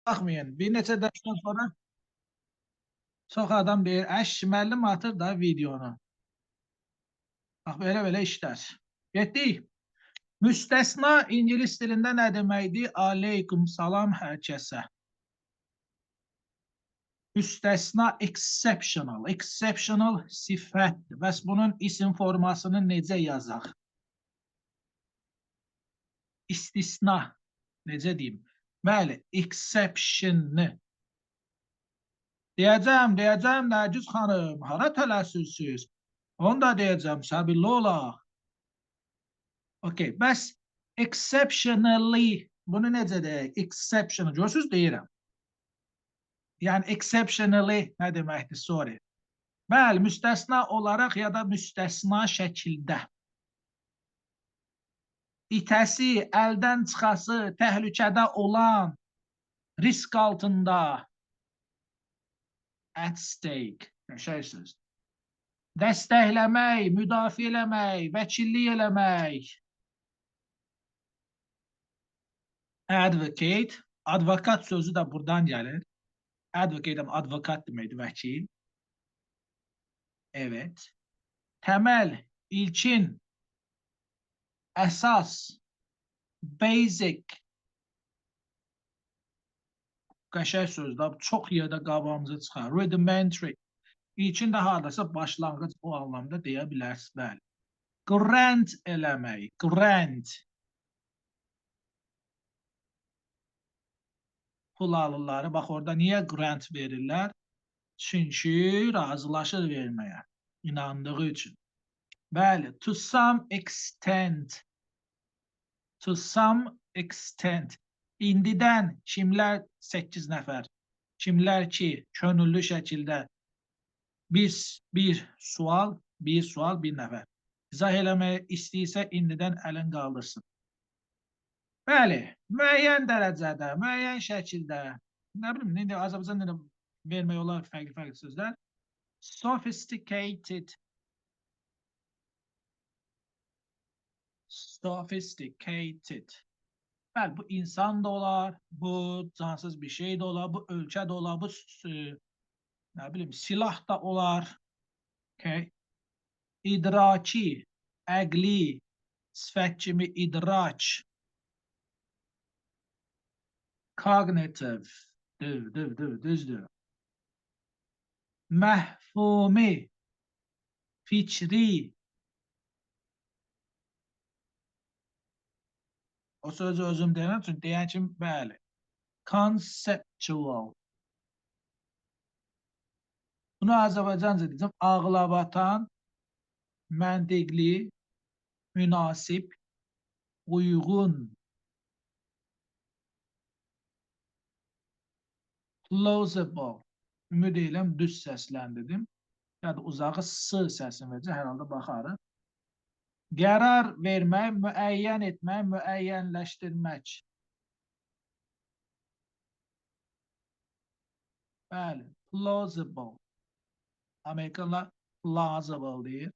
Baxmayın, bir neçə dərsdən sonra çox adam deyir, əş, müəllim atır da videonu. Bax, belə-belə işlər. Getdik. Müstəsna ingilis dilində nə deməkdir? Aleykum salam hər kəsə. Müstəsna exceptional. Exceptional sifətdir. Bəs bunun isim formasını necə yazaq? İstisna. Necə deyim? Bəli, exception. Deyəcəm, deyəcəm Nərgiz xanım, hara tələsirsiniz? Onu da deyəcəm, səbirli olaq. Okay, bəs exceptionally, bunu necə deyək? Exceptional, görürsünüz deyirəm. Yəni exceptionally nə deməkdir? Sorry. Bəli, müstəsna olaraq ya da müstəsna şəkildə. İtəsi, əldən çıxası, təhlükədə olan, risk altında, at stake, qəşəng söz. Dəstəkləmək, müdafiə eləmək, vəkillik eləmək. Advocate, advokat sözü də buradan gəlir. Advocate advokat deməkdir, vəkil. Evet. Təməl, ilkin, əsas, basic. Qəşəng sözdür. Çox yerdə qabağımıza çıxar. Rudimentary. İlkin də hardasa başlanğıc o anlamda deyə bilərsiniz. Bəli. Grant eləmək. Grant. Pul alırlar. Bax orada niyə grant verirlər? Çünki razılaşır verməyə. İnandığı üçün. Bəli. To some extent. To some extent. İndidən kimlər 8 nəfər, kimlər ki könüllü şəkildə biz bir sual, bir sual, bir nəfər. İzah eləmək istəyirsə indidən əlin qaldırsın. Bəli, müəyyən dərəcədə, müəyyən şəkildə, nə bilim, indi Azərbaycan dilində vermək olar fərqli-fərqli sözlər. Sophisticated. Sophisticated. Bəli, bu insan da olar, bu cansız bir şey də olar, bu ölkə də olar, bu nə bilim, silah da olar. Okay. İdraki, əqli, sifət kimi idrac. Cognitive, düzdür. Məhfumi, fikri. O sözü özüm deyirəm, çünki deyən kimi bəli. Conceptual. Bunu Azərbaycanca deyəcəm. Ağlabatan, məntiqli, münasib, uyğun. Plausible. Ümid edirəm düz səsləndirdim. Ya da uzağı S səsini verəcək, hər halda baxarıq. Qərar vermək, müəyyən etmək, müəyyənləşdirmək. Bəli, plausible. Amerikanlar plausible deyir.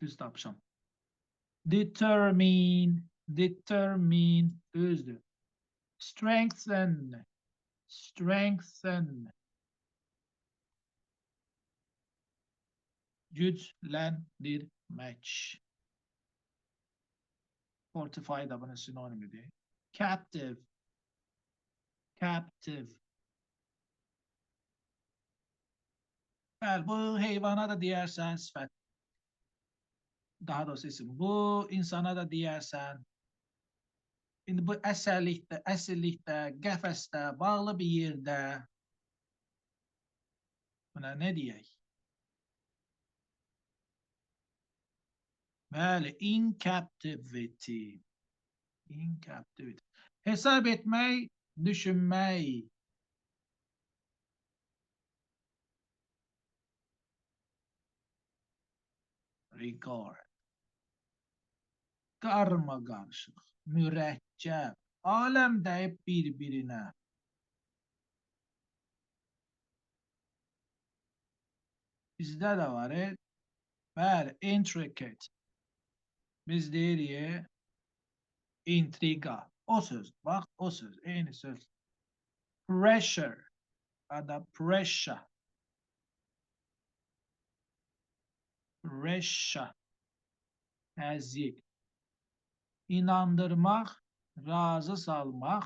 Düz tapmışam. Determine, determine, düzdür. Strengthen, strengthen. Gücləndirmək. Fortify da bunun sinonimidir. Captive, captive. Bəli, bu heyvana da deyərsən sifət. Daha doğrusu isim. Bu insana da deyərsən. İndi bu əsərlikdə, əsirlikdə, qəfəsdə, bağlı bir yerdə. Buna nə deyək? Bəli, in captivity. In captivity. Hesab etmək, düşünmək. Regard. Qarma qarışıq, mürəkkəb, aləm dəyib bir-birinə. Bizdə də var, Bəli, intricate. Biz deyirik intriga. O söz, bax, o söz, eyni söz. Pressure. Ya da pressure. Pressure. Təzyiq. İnandırmaq, razı salmaq,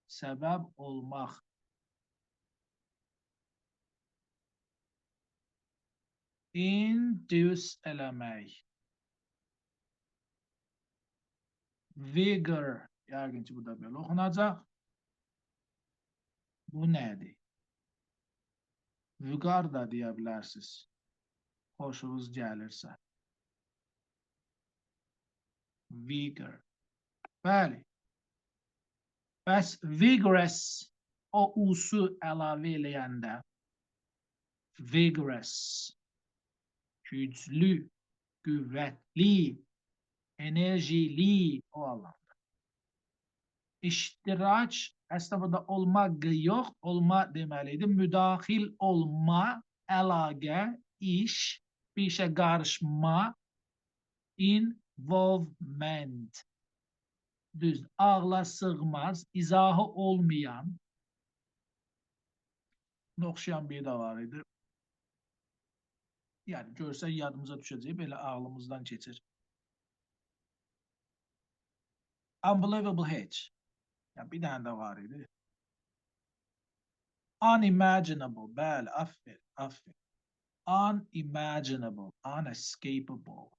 səbəb olmaq. Induce eləmək. Vigor. Yəqin ki, bu da belə oxunacaq. Bu nədir? Vüqar da deyə bilərsiniz. Xoşunuz gəlirsə. Vigor. Bəli. Bəs vigorous o u-su əlavə eləyəndə vigorous, güclü, qüvvətli, enerjili o anlamda. İştirak, əslində burada olmaq yox, olma deməli idi. Müdaxil olma, əlaqə, iş, bir işə qarışma, involvement. Düz, ağla sığmaz, izahı olmayan, oxşayan bir də var idi. Yəni, görsək yadımıza düşəcək, belə ağlımızdan keçir. Unbelievable heç. Yəni, bir dənə də var idi. Unimaginable, bəli, aferin, aferin. Unimaginable, unescapable.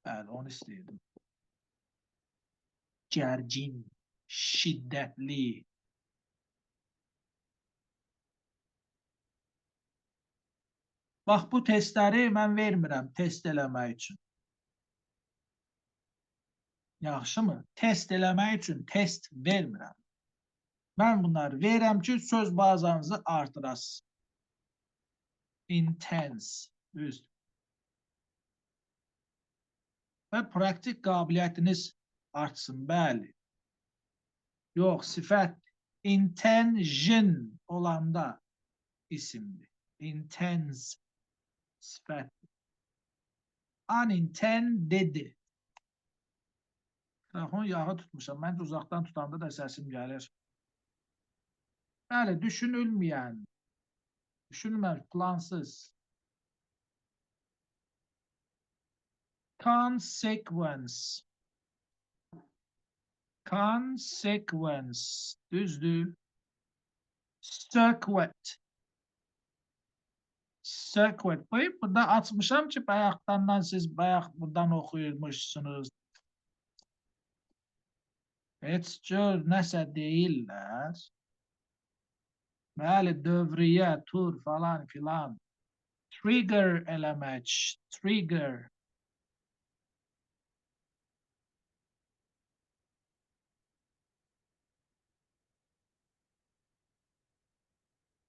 Bəli, onu istəyirdim. Gərgin, şiddətli. Bax, bu testləri mən vermirəm test eləmək üçün. Yaxşımı? Test eləmək üçün test vermirəm. Mən bunları verirəm ki, söz bazanızı artırasınız. Intense. Düzdür. Və praktik qabiliyyətiniz artsın. Bəli. Yox, sifət intention olanda isimdir. Intense sifət. Unintended. Telefon yağı tutmuşam. Mən uzaqdan tutanda da səsim gəlir. Bəli, düşünülməyən, düşünülməmiş, plansız. Consequence. Consequence. Düzdür. Circuit. Circuit. Burada açmışam ki, bayaqdandan siz bayaq buradan oxuyurmuşsunuz. Heç cür nəsə deyirlər. Bəli, dövriyyə, tur falan filan. Trigger eləmək, trigger.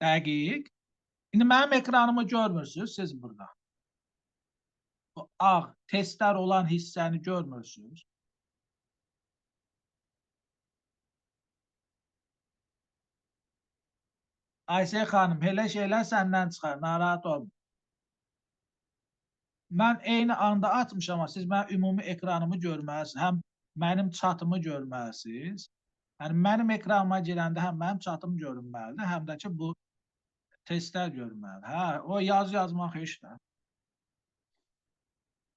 Dəqiq. İndi mənim ekranımı görmürsünüz, siz burada. Bu ağ, testlər olan hissəni görmürsünüz. Ayşə xanım, elə şeylər səndən çıxar, narahat olma. Mən eyni anda atmışam, amma siz mənim ümumi ekranımı görməlisiniz, həm mənim çatımı görməlisiniz. Yəni, mənim ekranıma girəndə həm mənim çatım görünməlidir, həm də ki, bu testlər görünməlidir. Hə, o yaz yazmaq heç də.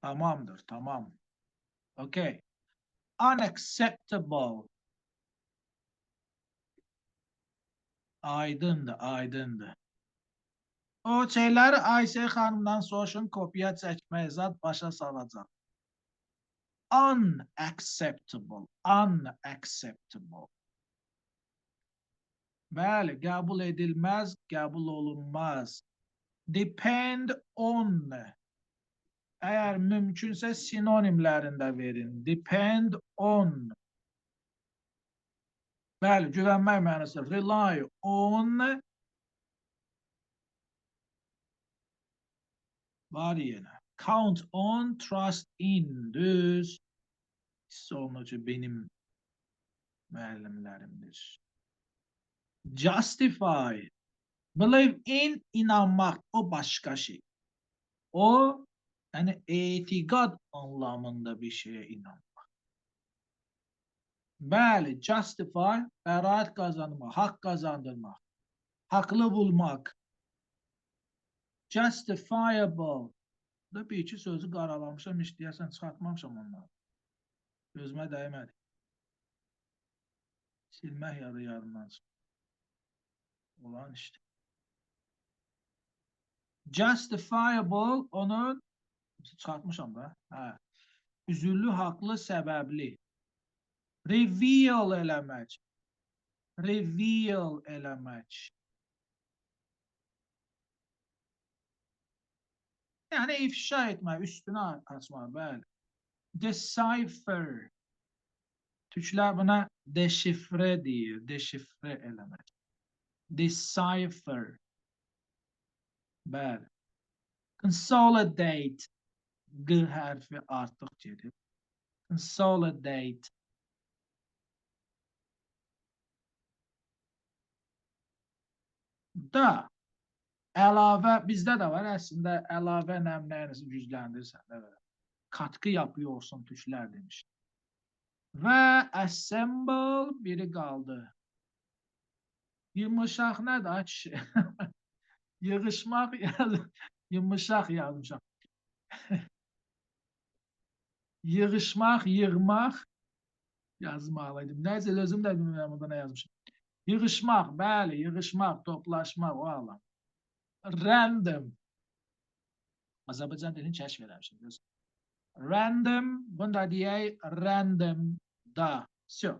Tamamdır, tamam. Okay. Unacceptable. Aydındır, aydındır. O şeyləri Ayşə xanımdan soruşun, kopya çəkmək zat başa salacaq. Unacceptable, unacceptable. Bəli, qəbul edilməz, qəbul olunmaz. Depend on. Əgər mümkünsə sinonimlərini də verin. Depend on. Bəli, güvənmək mənası. Rely on. Var yenə. Count on, trust in. Düz. Hiss olunur ki, benim müəllimlərimdir. Justify. Believe in, inanmaq. O başqa şey. O, yəni etiqad anlamında bir şeye inanmaq. Bəli, justify, bəraət qazanmaq, haqq qazandırmaq, haqlı bulmaq. Justifiable. Da bir iki sözü qaralamışam, heç deyəsən çıxartmamışam onları. Gözümə dəymədi. Silmək yadı yadımdan çıxdı. Olan işte. Justifiable onun çıxartmışam da. Hə. Üzürlü, haqlı, səbəbli. Reveal eləmək. Reveal eləmək. Yəni ifşa etmək, üstünə açmaq, bəli. Decipher. Türklər buna deşifrə deyir, deşifrə eləmək. Decipher. Bəli. Consolidate. G hərfi artıq gedib. Consolidate. Da əlavə bizdə də var əslində əlavə nəmləyinizi gücləndirirsən də belə. Katkı yapıyorsun türklər demiş. Və assemble biri qaldı. Yumuşaq nədir ay kişi? Yığışmaq yumuşaq yazmışam. Yığışmaq, yığmaq yazmalıydım. Nəysə elə özüm də bilmirəm orada nə yazmışam. Yığışmaq, bəli, yığışmaq, toplaşmaq, o anlam. Random. Azərbaycan dilini kəşf eləmişəm. Görürsən. Random, bunu da deyək, random da. Всё.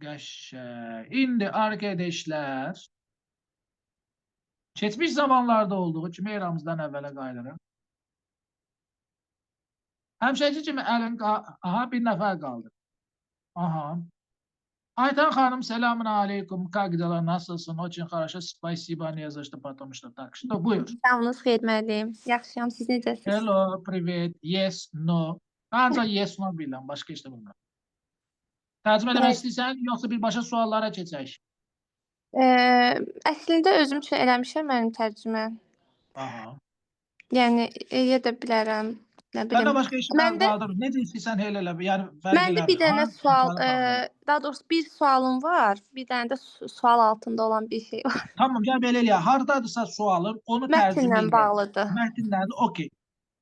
Qəşəng. İndi arkadaşlar, keçmiş zamanlarda olduğu kimi eramızdan əvvələ qayıdırıq. Həmişəki kimi əlin, aha, bir nəfər qaldı. Aha. Aytan xanım, selamun aleyküm. Как дела? Nasılsın? Очень хорошо. Спасибо. Не за что, потому что так. Что, buyur. Sağolunuz, xeyir müəllim. Yaxşıyam, siz necəsiniz? Hello, привет. Yes, no. Ancaq yes, no bilirəm. Başqa heç nə bilmirəm. Tərcümə eləmək Bəli. istəyirsən, yoxsa birbaşa suallara keçək? Əslində özüm üçün eləmişəm mənim tərcümə. Aha. Yəni eləyə də bilərəm, nə Məndə bilim. başqa işim Məndə qaldır. Necə istəyirsən elə elə. Yəni fərq məndə bir eləmir. dənə Ha, sual, yuxarı qaldır. daha doğrusu bir sualım var. Bir dənə də sual altında olan bir şey var. Tamam, gəl belə eləyək. Hardadırsa sualın, onu tərcümə Mətnlə eləyək. bağlıdır. Mətnlərdir, okey.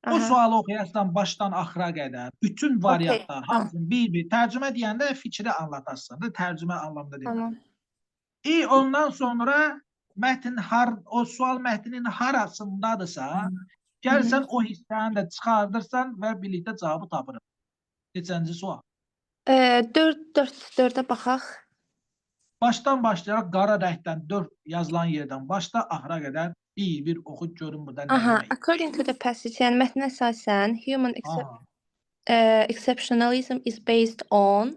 O Aha. sualı oxuyarsan başdan axıra qədər, bütün Okey. variantlar, Tamam. hamısını bir-bir tərcümə deyəndə fikri anlatarsan da, tərcümə anlamında deyil. Tamam. İ ondan sonra mətn o sual mətnin harasındadırsa, gəlsən o hissəni də çıxardırsan və birlikdə cavabı tapırıq. Neçənci sual? 4 4 4-ə baxaq. Başdan başlayaraq qara rəngdən 4 yazılan yerdən başla axıra qədər bir-bir oxu görün burada nə Aha, demək. According to the passage, yəni mətnə əsasən human Aha. Exceptionalism is based on.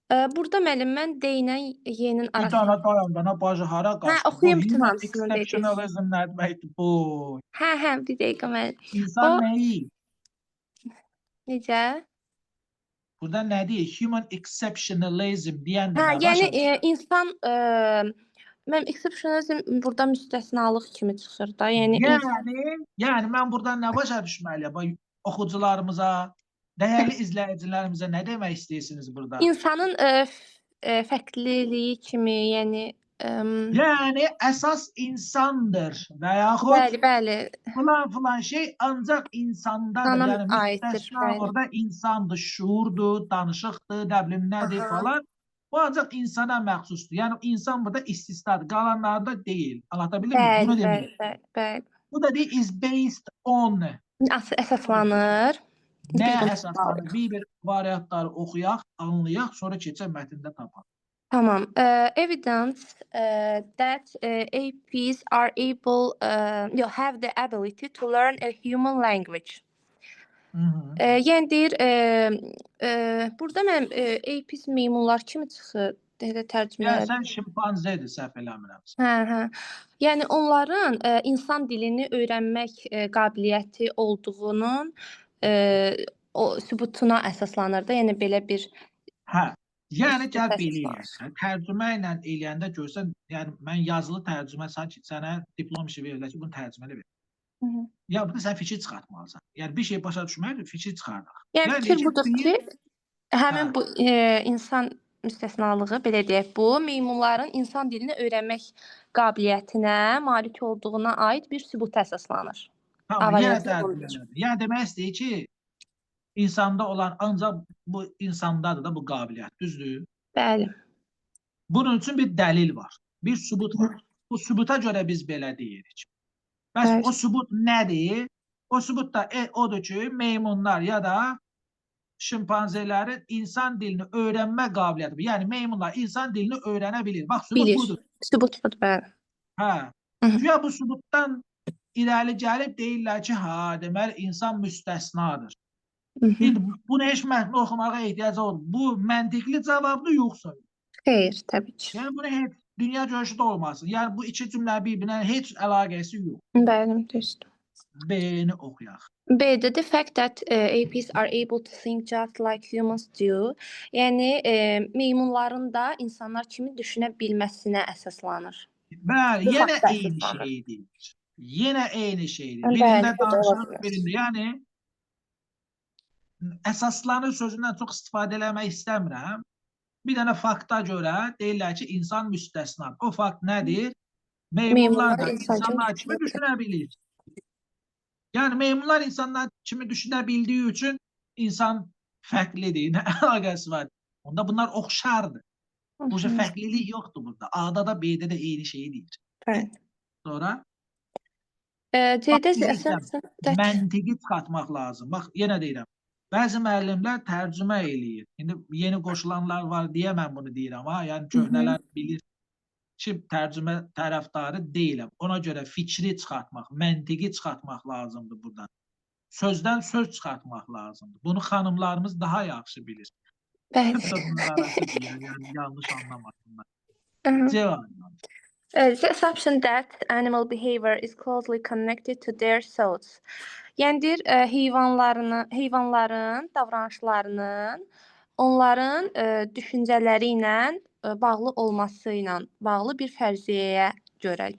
Burada müəllim mən D ilə Y-nin Bir arasında. dana dayan dana bacı hara Hə, qaçdı? Bu oxuyum bütün human hamısını dediniz. exceptionalism nə deməkdir bu? Hə, bir dəqiqə müəllim. İnsan O nəyi? necə? Burada nə deyir? Human exceptionalism deyəndə Hə, nə yəni başa düşürsən? insan mənim exceptionalism burada müstəsnalıq kimi çıxır da. Yəni insan Yəni mən buradan nə başa düşməliyəm? Bax, oxucularımıza, dəyərli izləyicilərimizə nə demək istəyirsiniz burada? İnsanın fərqliliyi kimi, yəni Yəni əsas insandır və yaxud bəli, bəli, filan filan şey ancaq insandadır. İnsana Yəni aiddir, müstəsna bəli. orada insandır, şuurdur, danışıqdır, nə bilim nədir Aha. falan. Bu ancaq insana məxsusdur. Yəni insan burada istisnadır, qalanlarda deyil. Anlatabildim mi? Bəli, Bunu bəli, demək. bəli, bəli. Bu da deyir is based on. Əsaslanır. Nə Biz bunu əsaslanır? Bir-bir variantları oxuyaq, anlayaq, sonra keçək mətndə tapaq. Tamam. Evidence that APs are able, you have the ability to learn a human language. Hı -hı. Yəni deyir, burada mənim APs meymunlar kimi çıxır, elə tərcümə. Yəni sən şimpanzedir, səhv eləmirəmsə. Hə, hə. Yəni onların insan dilini öyrənmək qabiliyyəti olduğunun o sübutuna əsaslanır da. Yəni belə bir Hə. Yəni gəl Sübut belə əsaslanır. eləyək. Tərcümə ilə eləyəndə görsən, yəni mən yazılı tərcümə sanki sənə diplom işi verirlər ki, bunu tərcümə elə ver. Hı -hı. Ya burada sən fikir çıxartmalısan. Yəni bir şey başa düşmək üçün fikir çıxardaq. Yəni Yəni fikir ki, budur deyir, ki, Həmin Hə. bu insan müstəsnalığı, belə deyək, bu meymunların insan dilini öyrənmək qabiliyyətinə malik olduğuna aid bir sübuta əsaslanır. Tamam, A yenə variantı tərcümə bunu deyir. elədim. Yəni demək istəyir ki, insanda olan ancaq bu insandadır da bu qabiliyyət, düzdür? Bəli. Bunun üçün bir dəlil var, bir sübut var. Bu sübuta görə biz belə deyirik. Bəs o sübut nədir? O sübut da odur ki, meymunlar ya da şimpanzelerin insan dilini öyrənmə qabiliyyəti. Yəni meymunlar insan dilini öyrənə bilir. Bax, sübut Bilir. budur. Sübut budur, bəli. Hə. Hı -hı. Güya bu sübutdan irəli gəlib deyirlər ki, ha, deməli insan müstəsnadır. Hı -hı. İndi bunu heç mətni oxumağa ehtiyac olmur. Bu məntiqli cavabdır yoxsa? Xeyr, təbii ki. Yəni bunu heç dünya görüşü də olmasın. Yəni bu iki cümlə bir-birinə heç əlaqəsi yox. Bəli, düzdür. B-ni oxuyaq. B, the fact that apes are able to think just like humans do. Yəni meymunların da insanlar kimi düşünə bilməsinə əsaslanır. Bəli, Bu yenə fakta eyni əsaslanır. şeydir. Yenə eyni şeydir. Bəli, Birində bu da ola danışırıq, bilər. birində. Yəni əsaslanır sözündən çox istifadə eləmək istəmirəm. Bir dənə fakta görə deyirlər ki, insan müstəsna. O fakt nədir? Meymunlar Meymunlar da insan kimi insanlar kimi düşünə bilir. düşünə bilir. Yəni meymunlar insanlar kimi düşünə bildiyi üçün insan fərqlidir. Nə əlaqəsi var? Onda bunlar oxşardır. Bu fərqlilik yoxdur burada. A-da da B-də də eyni şeyi deyir. Bəli. Sonra C-də Bax, bilirsən, assumption that məntiqi çıxartmaq lazım. Bax, yenə deyirəm. Bəzi müəllimlər tərcümə eləyir. İndi yeni qoşulanlar var deyə mən bunu deyirəm ha. Yəni köhnələr bilir ki, tərcümə tərəfdarı deyiləm. Ona görə fikri çıxartmaq, məntiqi çıxartmaq lazımdır buradan. Sözdən söz çıxartmaq lazımdır. Bunu xanımlarımız daha yaxşı bilir. Bəli. Da bunlar arası deyir, yəni yanlış anlamasınlar. Hı. C variantı. The assumption that animal behavior is closely connected to their thoughts. Yəni deyir, heyvanların davranışlarının onların düşüncələri ilə bağlı olması ilə bağlı bir fərziyyəyə görə,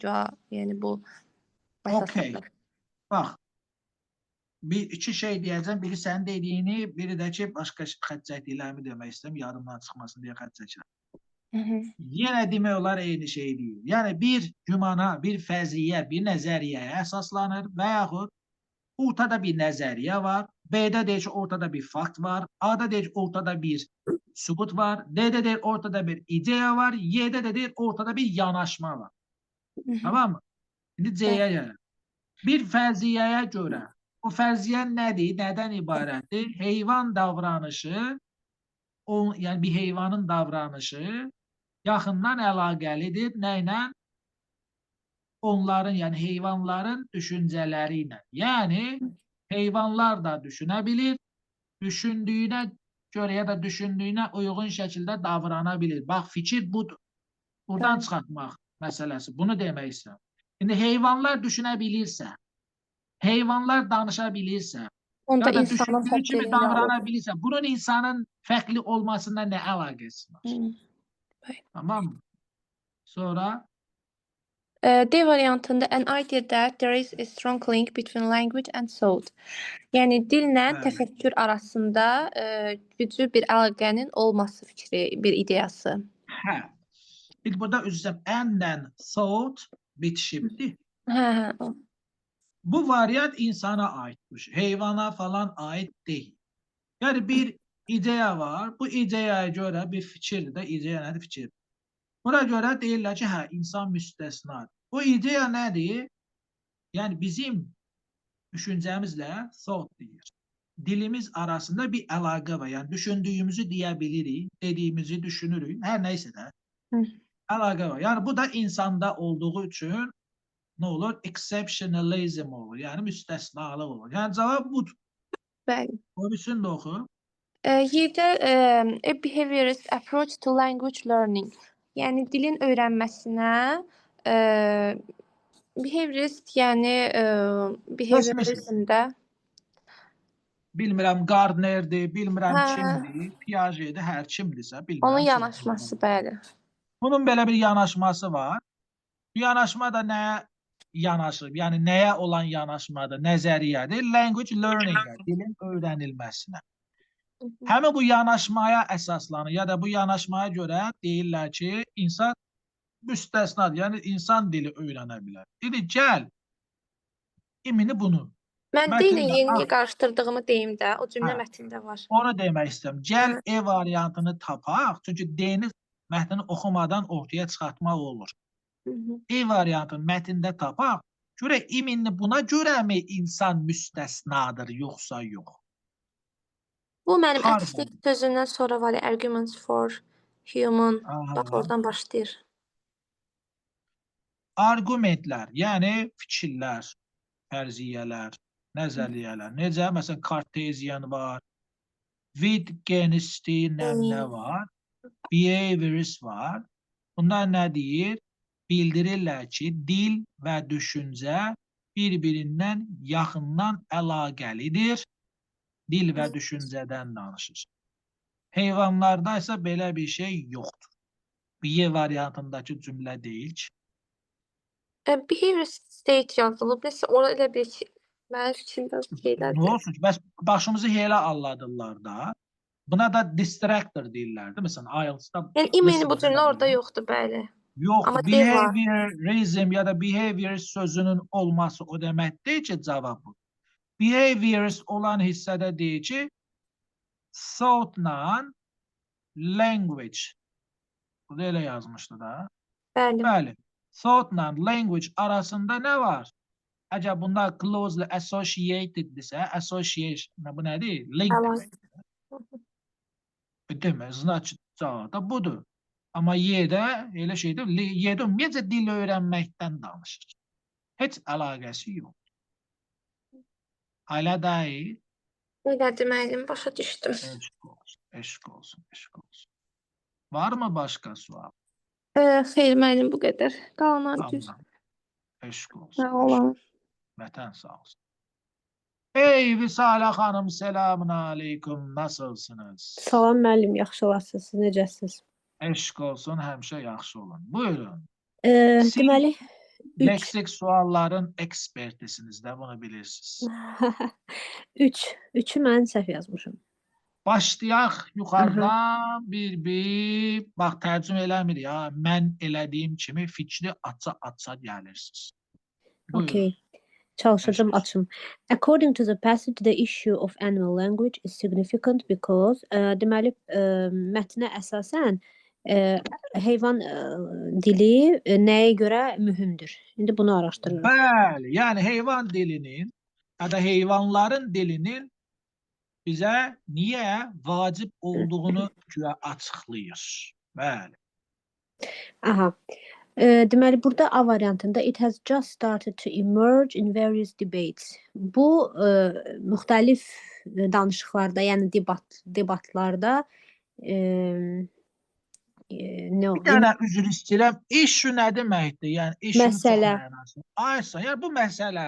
yəni bu Okey. əsaslanır. Bax, bir iki şey deyəcəm. Biri sənin dediyini, biri də ki, başqa xətt çəkdiklərimi demək istəyirəm, yadımdan çıxmasın deyə xətt çəkirəm. Yenə demək olar eyni şey deyil. Yəni bir gümana, bir fərziyyə, bir nəzəriyyəyə əsaslanır və yaxud ortada bir nəzəriyyə var. B-də deyir ki, ortada bir fakt var. A-da deyir ki, ortada bir sübut var. D-də deyir ortada bir ideya var. Y-də də deyir ortada bir yanaşma var. Tamam mı? İndi C-yə gəlir. Bir fərziyyəyə görə o fərziyyə nədir? Nədən ibarətdir? Heyvan davranışı, o, yəni bir heyvanın davranışı yaxından əlaqəlidir. Nə ilə? Onların, yəni heyvanların düşüncələri ilə. Yəni heyvanlar da düşünə bilir, düşündüyünə görə ya da düşündüyünə uyğun şəkildə davrana bilir. Bax, fikir budur. Buradan çıxartmaq məsələsi. Bunu demək istəyirəm. İndi heyvanlar düşünə bilirsə, heyvanlar danışa bilirsə, Onda ya da insanın düşündüyü kimi fərqliliyi nə davrana olur? bilirsə, bunun insanın fərqli olmasına nə əlaqəsi var? Tamam mı? Sonra D variantında an idea that there is a strong link between language and thought. Yəni dillə təfəkkür arasında güclü bir əlaqənin olması fikri, bir ideyası. Hə. Bir burada üzr istəyirəm, and-lə thought bitişibdir. Hə, hə. Bu variant insana aidmiş. Heyvana falan ait deyil. Yəni bir ideya var. Bu ideyaya görə bir fikirdir də, ideya nədir? Fikir. Buna görə deyirlər ki, hə, insan müstəsnadır. Bu ideya nədir? Yəni bizim düşüncəmizlə thought deyir. Dilimiz arasında bir əlaqə var. Yəni düşündüyümüzü deyə bilirik, dediyimizi düşünürük, hər nəysə də əlaqə var. Yəni bu da insanda olduğu üçün nə olur? Exceptionalism olur. Yəni müstəsnalıq olur. Yəni cavab budur. O birisini də oxu. Y-də a behaviorist approach to language learning. Yəni dilin öyrənməsinə behaviorist, yəni behaviorizmdə Bilmirəm Gardner'dir, bilmirəm kimdir, Piaget'dir, hər kimdirsə, bilmirəm. Onun kim yanaşması, bəli. Bunun belə bir yanaşması var. Bu yanaşma da nəyə yanaşır? Yəni nəyə olan yanaşmadır, nəzəriyyədir? Language learning-ə, dilin öyrənilməsinə. Həmin bu yanaşmaya əsaslanır, ya da bu yanaşmaya görə deyirlər ki, insan müstəsnadır, yəni insan dili öyrənə bilər. Dedi, gəl, imini bunu. Mən D ilə Mətndə yeni qarışdırdığımı deyim də, o cümlə Hə. mətndə var. Onu demək istəyirəm. Gəl E variantını tapaq, çünki D-ni mətni oxumadan ortaya çıxartmaq olur. E variantını mətndə tapaq, görək iminli buna görəmi insan müstəsnadır, yoxsa yox? Bu mənim Hardan? at least sözündən sonra var ya, arguments for human. Bax, oradan başlayır. Argumentlər, yəni fikirlər, fərziyyələr, nəzəriyyələr. Necə? Məsələn, Kartezian var, Wittgenstein nə var, behaviorist var. Bunlar nə deyir? Bildirirlər ki, dil və düşüncə bir-birindən yaxından əlaqəlidir. Dil və düşüncədən danışır. Heyvanlarda isə belə bir şey yoxdur. Y variantındakı cümlə deyil ki. Behavior state yazılıb. Nəsə ora elə bir ki, mənim fikrimdə Nə şeylərdir. olsun ki, bəs başımızı elə alladırlar da. Buna da distractor deyirlər, değil mi? Məsələn, IELTS-da Yəni imini bu listening cümlə orada eləmək. yoxdur, bəli. Yox, Amma D var. behaviorism ya da behavior sözünün olması o demək deyil ki, cavab bu. Behaviorist olan hissədə deyir ki, thought-la language. Burada elə yazmışdı da. Bəli. Bəli. Thought-la language arasında nə var? Əgər bunlar closely associateddirsə, association, bu nədir? Link Əlaqə. deməkdir. Demək, значит, cavab da budur. Amma Y-də elə şeydir. Y-də ümumiyyətcə dil öyrənməkdən danışır. Heç əlaqəsi yox. Hələ deyil. Elədir müəllim, başa düşdüm. Eşq olsun, eşq olsun, eşq olsun. Var mı başqa sual? Xeyr müəllim, bu qədər. Qalanlar düz. Tamam. Eşq olsun. Sağ Eşq. olun. Vətən sağ olsun. Ey Visale xanım, selamun aleyküm. Nasılsınız? Salam müəllim, yaxşı olasınız. Siz necəsiniz? Eşq olsun, həmişə yaxşı olun. Buyurun. Siz Deməli 3 leksik sualların ekspertisiniz də, bunu bilirsiniz. 3 3-ü mən səhv yazmışam. Başlayaq yuxarıdan bir-bir. Bax, tərcümə eləmir ya. Mən elədiyim kimi fikri aça-aça gəlirsiniz. Buyurun. Okay. Çalışacağım Eşq olsun. açım. According to the passage, the issue of animal language is significant because deməli mətnə əsasən heyvan dili nəyə görə mühümdür? İndi bunu araşdırırıq. Bəli, yəni heyvan dilinin ya da heyvanların dilinin bizə niyə vacib olduğunu güya açıqlayır. Bəli. Aha. Deməli burada A variantında it has just started to emerge in various debates. Bu müxtəlif danışıqlarda, yəni debatlarda nə Bir dənə üzr istəyirəm. Issue nə deməkdir? Yəni issue-nun çox Məsələ. mənası. Aysa, yəni bu məsələ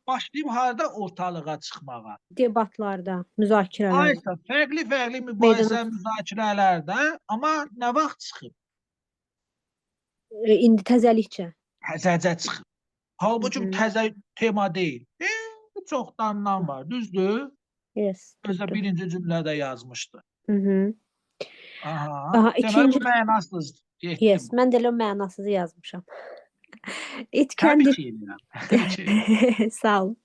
başlayıb harda ortalığa çıxmağa? Debatlarda, müzakirələrdə. Aysa, fərqli-fərqli mübahisə, Meydana müzakirələrdə, amma nə vaxt çıxıb? İndi təzəlikcə. Təzəcə çıxıb. Halbuki bu təzə tema deyil. Çoxdandan var, düzdür? Yes, Özə düzdür. birinci cümlədə yazmışdı. Aha. Aha, Deməli, bu ikinci mənasız. Getdi Yes, bu. mən də elə o mənasızı yazmışam. It can Təbii ki, eləyirəm. Təbii ki eləyirəm. Sağ olun.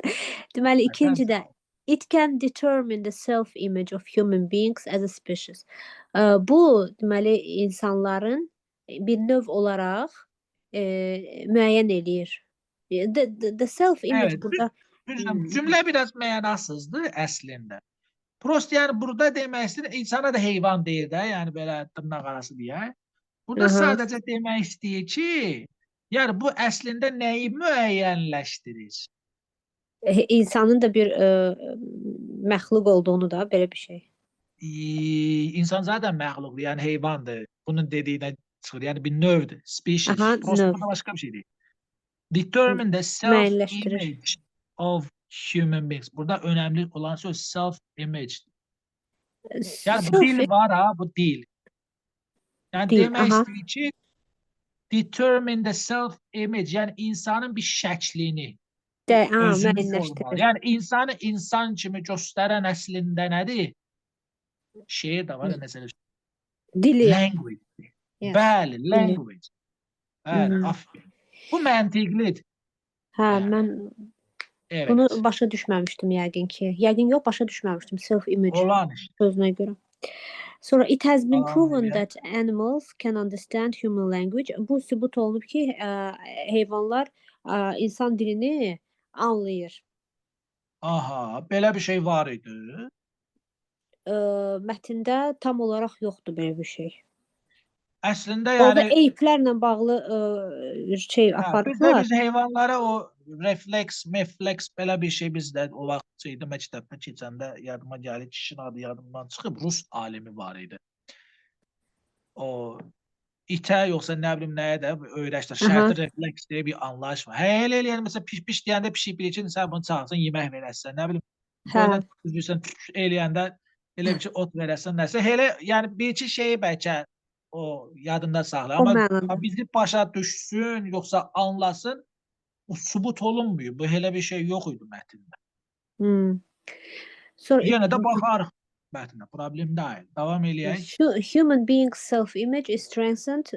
Deməli, Vətən ikinci də sağ olsun. it can determine the self-image of human beings as a species. Bu, deməli, insanların bir növ olaraq müəyyən eləyir. The self-image Evet, burada düzdür. Cümlə biraz mənasızdır əslində. Prost yəni burada demək istəyir, insana da heyvan deyir də, yəni belə dırnaq arası deyək. Burada sadəcə demək istəyir ki, yəni bu əslində nəyi müəyyənləşdirir? İnsanın da bir məxluq olduğunu da belə bir şey. İnsan zaten məxluqdur, yəni heyvandır. Bunun dediyinə çıxır, yəni bir növdür, species. Prost Növ. burada başqa bir şey deyil. Determine the Müəyyənləşdirir. self-image of human beings. Burada önemli olan söz self-image. Yəni bu dil var ha, bu dil. Yəni Dil, demək istəyir ki, determine the self-image, yəni insanın bir şəklini. De, ha, Özünü formalı. Müəyyənləşdirir. Yəni insanı insan kimi göstərən əslində nədir? Şeir də var ya məsələ. Dili. Language. Yes. Bəli, language. Bəli, aferin. Bu məntiqlidir. Hə, Bəli. mən Evet. bunu başa düşməmişdim yəqin ki. Yəqin yox, başa düşməmişdim self image Olan iş. sözünə görə. Sonra it has been Davam proven eləyək. That animals can understand human language. Bu sübut olunub ki, heyvanlar insan dilini anlayır. Aha, belə bir şey var idi. Mətndə tam olaraq yoxdur belə bir şey. Əslində Orada yəni eyplərlə bağlı şey hə, bizdə aparıblar. biz heyvanlara o refleks, mefleks belə bir şey bizdə o vaxt şeydə məktəbdə keçəndə yadıma gəlir, kişinin adı yadımdan çıxıb, rus alimi var idi. O itə yoxsa nə bilim nəyə də öyrəşdir. Şərti refleks deyə bir anlayış var. Hə, elə elə yəni məsələn piş piş deyəndə pişik bilir ki, sən bunu çağırsan yemək verəsən, nə bilim qoyuna düzürsən eləyəndə elə bir ki ot verəsən nəsə. Elə yəni bir iki şeyi bəlkə o yadında saxla. O Amma mənada. Bizi başa düşsün, yoxsa anlasın, o sübut olunmuyor. Bu elə bir şey yox idi mətndə. Sonra Yenə də baxarıq mətnə, problem deyil. Davam eləyək. Human beings self-image is strengthened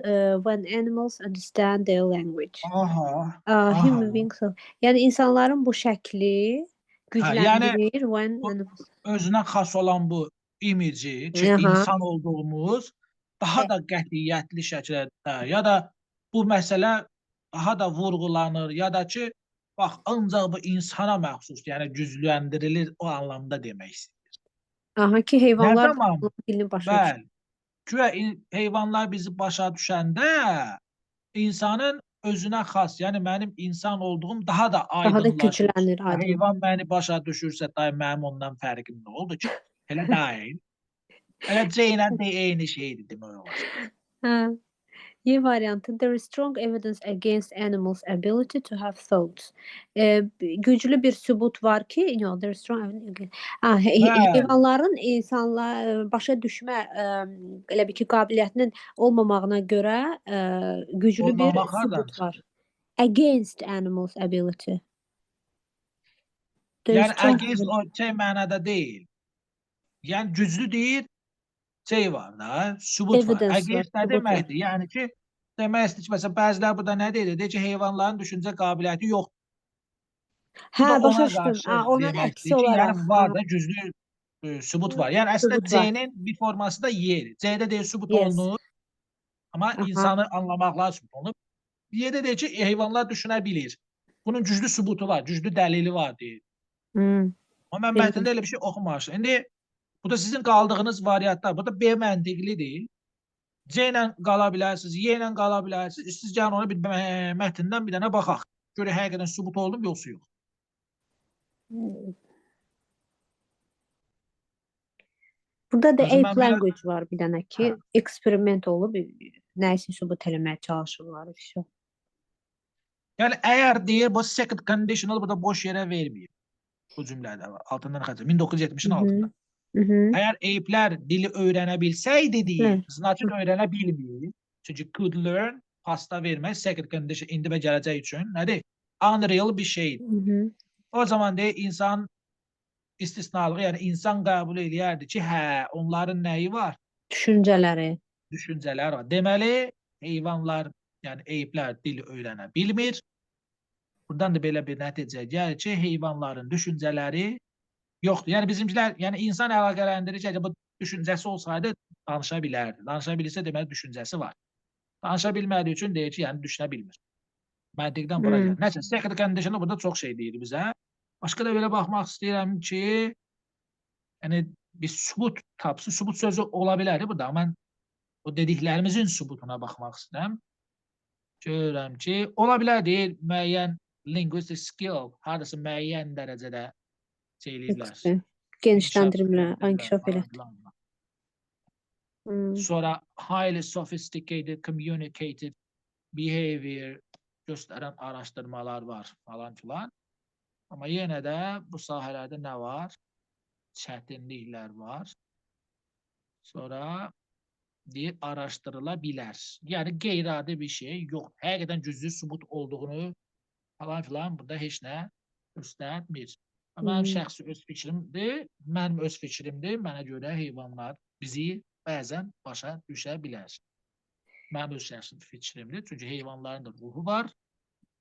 when animals understand their language. Human beings self, yəni insanların bu şəkli Hə, yəni gücləndirir when bu animals özünə xas olan bu imici ki, insan olduğumuz daha da qətiyyətli şəkildə ya da bu məsələ daha da vurğulanır ya da ki, bax ancaq bu insana məxsus, yəni gücləndirilir o anlamda demək istəyir. Aha, ki Nə heyvanlar zaman? dilini başa düşür. Bəli. Güya heyvanlar bizi başa düşəndə insanın özünə xas, yəni mənim insan olduğum daha da Daha da aydınlaşır. güclənir, aydın. Heyvan məni başa düşürsə, day mənim ondan fərqim nə oldu ki? Elə deyil. Elə C ilə D eyni şeydir demək olar. Hə. Y variantı there is strong evidence against animals ability to have thoughts. Güclü bir sübut var ki, no, there is strong evidence against. Ha, heyvanların insanlar başa düşmə elə bir ki qabiliyyətinin olmamağına görə güclü bir Olmamaq hardan sübut var. çıxdı? Against animals ability. There is Yəni strong against evidence. o şey mənada deyil. Yəni güclü deyil, şey var da, sübut var. Evidence var, Against nə sübut var. deməkdir? Yəni ki, demək istəyir ki, məsələn, bəziləri burada nə deyir? Deyir ki, heyvanların düşüncə qabiliyyəti yoxdur. Bu Hə, da başa ona düşdüm. qarşı Ha, onun deməkdir əksi ki, yəni olaraq. var Ha. da güclü sübut var. Yəni əslində Sübut var. C-nin bir forması da Y-dir. C-də deyir sübut olunur, amma insanı anlamaqla sübut olunub. Y-də deyir ki, heyvanlar düşünə bilir. Bunun güclü sübutu var, güclü dəlili var deyir. Amma mən mətndə elə bir şey oxumamışam. İndi bu da sizin qaldığınız variantlar. Bu da B məntiqlidir. C ilə qala bilərsiniz, Y ilə qala bilərsiniz. Siz gəlin ona bir mətndən bir dənə baxaq. Görək həqiqətən sübut olunub yoxsa yox. Burada da Özü ape mən belə language var bir dənə ki, eksperiment olub, nəyisə sübut eləməyə çalışırlar. Vəsə. Yəni əgər deyir bu second conditional burada boş yerə verməyib. Bu cümlədə var. Altından xətt. 1970-in altında. Əgər ape'lər dili öyrənə bilsəydi deyir, значит öyrənə bilmir. Çünki could learn pasta vermək second condition indi və gələcək üçün nədir? Unreal bir şeydir. O zaman deyir insan istisnalığı, yəni insan qəbul eləyərdi ki, hə, onların nəyi var? Düşüncələri. Düşüncələri var. Deməli, heyvanlar, yəni ape'lər dili öyrənə bilmir. Buradan da belə bir nəticə gəlir ki, heyvanların düşüncələri yoxdur. Yəni bizimkilər, yəni insan əlaqələndirir ki, bu düşüncəsi olsaydı danışa bilərdi. Danışa bilirsə deməli düşüncəsi var. Danışa bilmədiyi üçün deyir ki, yəni düşünə bilmir. Məntiqdən bura gəlir. Nəsə, second condition burada çox şey deyir bizə. Başqa da belə baxmaq istəyirəm ki, yəni bir sübut tapsın. Sübut sözü ola bilər burada. Amma mən o dediklərimizin sübutuna baxmaq istəyirəm. Görürəm ki, ola bilər deyir müəyyən linguistic skill hardasa müəyyən dərəcədə şey eləyiblər. Ekstra. Genişləndiriblər, inkişaf elətdiriblər. Sonra highly sophisticated communicative behavior göstərən araşdırmalar var falan filan. Amma yenə də bu sahələrdə nə var? Çətinliklər var. Sonra deyir araşdırıla bilər. Yəni qeyri-adi bir şey yox. Həqiqətən güclü sübut olduğunu falan filan burada heç nə Göstərmir. Mənim şəxsi öz fikrimdir. Mənim öz fikrimdir. Mənə görə heyvanlar bizi bəzən başa düşə bilər. Mənim öz şəxsi fikrimdir. Çünki heyvanların da ruhu var.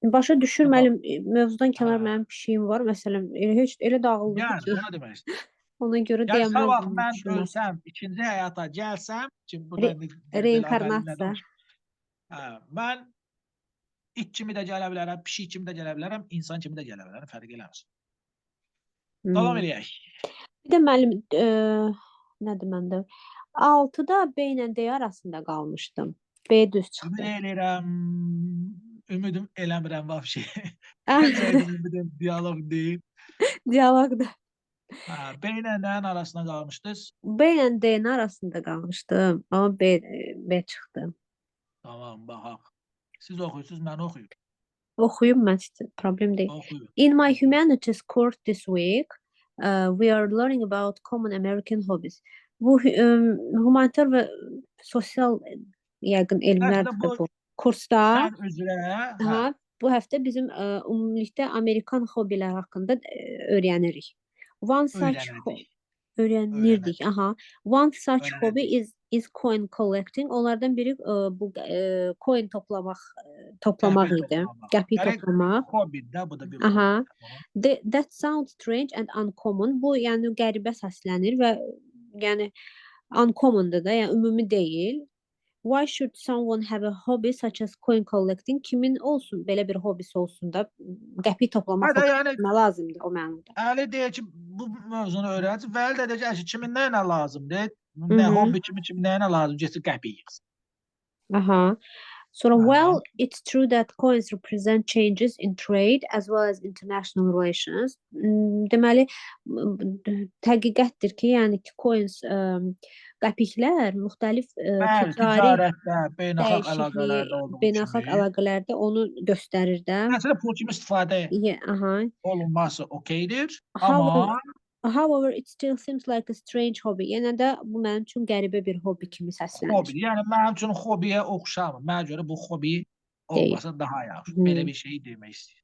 Başa düşür Amma müəllim, mövzudan kənar mənim pişiyim var. Məsələn, elə heç elə dağıldı Yəni ki, ona demək istəyirəm. ona görə Yəni sabah deyənməzdim mən düşünməz. ölsəm, ikinci həyata gəlsəm, ki bu da Re indi belə reinkarnasiya. Hə, mən it kimi də gələ bilərəm, pişik kimi də gələ bilərəm, insan kimi də gələ bilərəm, fərq eləmir. Davam eləyək. Bir də müəllim, nədir məndə? 6-da B ilə D arasında qalmışdım. B düz Ümid çıxdı. eləyirəm, ümidim eləmirəm vəbşi. Ümidim diyaloq deyil. Diyaloqda. Hə, B ilə nəyin arasında qalmışdınız? B ilə D-nin arasında qalmışdım, amma B çıxdı. Tamam, baxaq. Siz oxuyursunuz, mən oxuyum. Oxuyum mən, problem deyil. Oxuyun. In my humanities course this week, we are learning about common American hobbies. Bu humanitar və sosial yəqin elmlərdir bu bu kursda. Fən üzrə, hə. Aha, bu həftə bizim ümumilikdə Amerikan hobbiləri haqqında öyrənirik. One such Öyrənirdik. öyrənirdik. Aha. One such hobby Öyrənirdik. is coin collecting. Onlardan biri bu coin toplamaq Qəpik idi. toplamaq. Qəpik Yəni toplamaq. hobbi də, bu da bir Aha. hobbi. That sounds strange and uncommon. Bu yəni qəribə səslənir və yəni uncommondur da, yəni ümumi deyil. Why should someone have a hobby such as coin collecting? Kimin olsun belə bir hobbisi olsun da, qəpik toplamaq Hə də, yəni hobbisinə lazımdır o mənada. Əli deyir ki, bu mövzunu öyrənsin. Vəli də deyir ki, kimin nəyinə lazımdır? Nə hobbi kimi kimin nəyinə lazım? Getsin qəpik yığsın. Aha. Sonra well, it's true that coins represent changes in trade as well as international relations. Deməli, həqiqətdir ki, yəni ki, coins, qəpiklər müxtəlif Bəli, ticari ticarətdə, beynəlxalq dəyişikliyi, əlaqələrdə olduğu beynəlxalq kimi. əlaqələrdə onu göstərir də. Məsələn, pul kimi istifadə olunması okeydir, amma However, it still seems like a strange hobby. Yenə də bu mənim üçün qəribə bir hobbi kimi səslənir. Hobbi. Yəni mənim üçün hobbiyə oxşamır. Mənə görə bu hobbi olmasa daha yaxşı. Belə bir şey demək istəyir.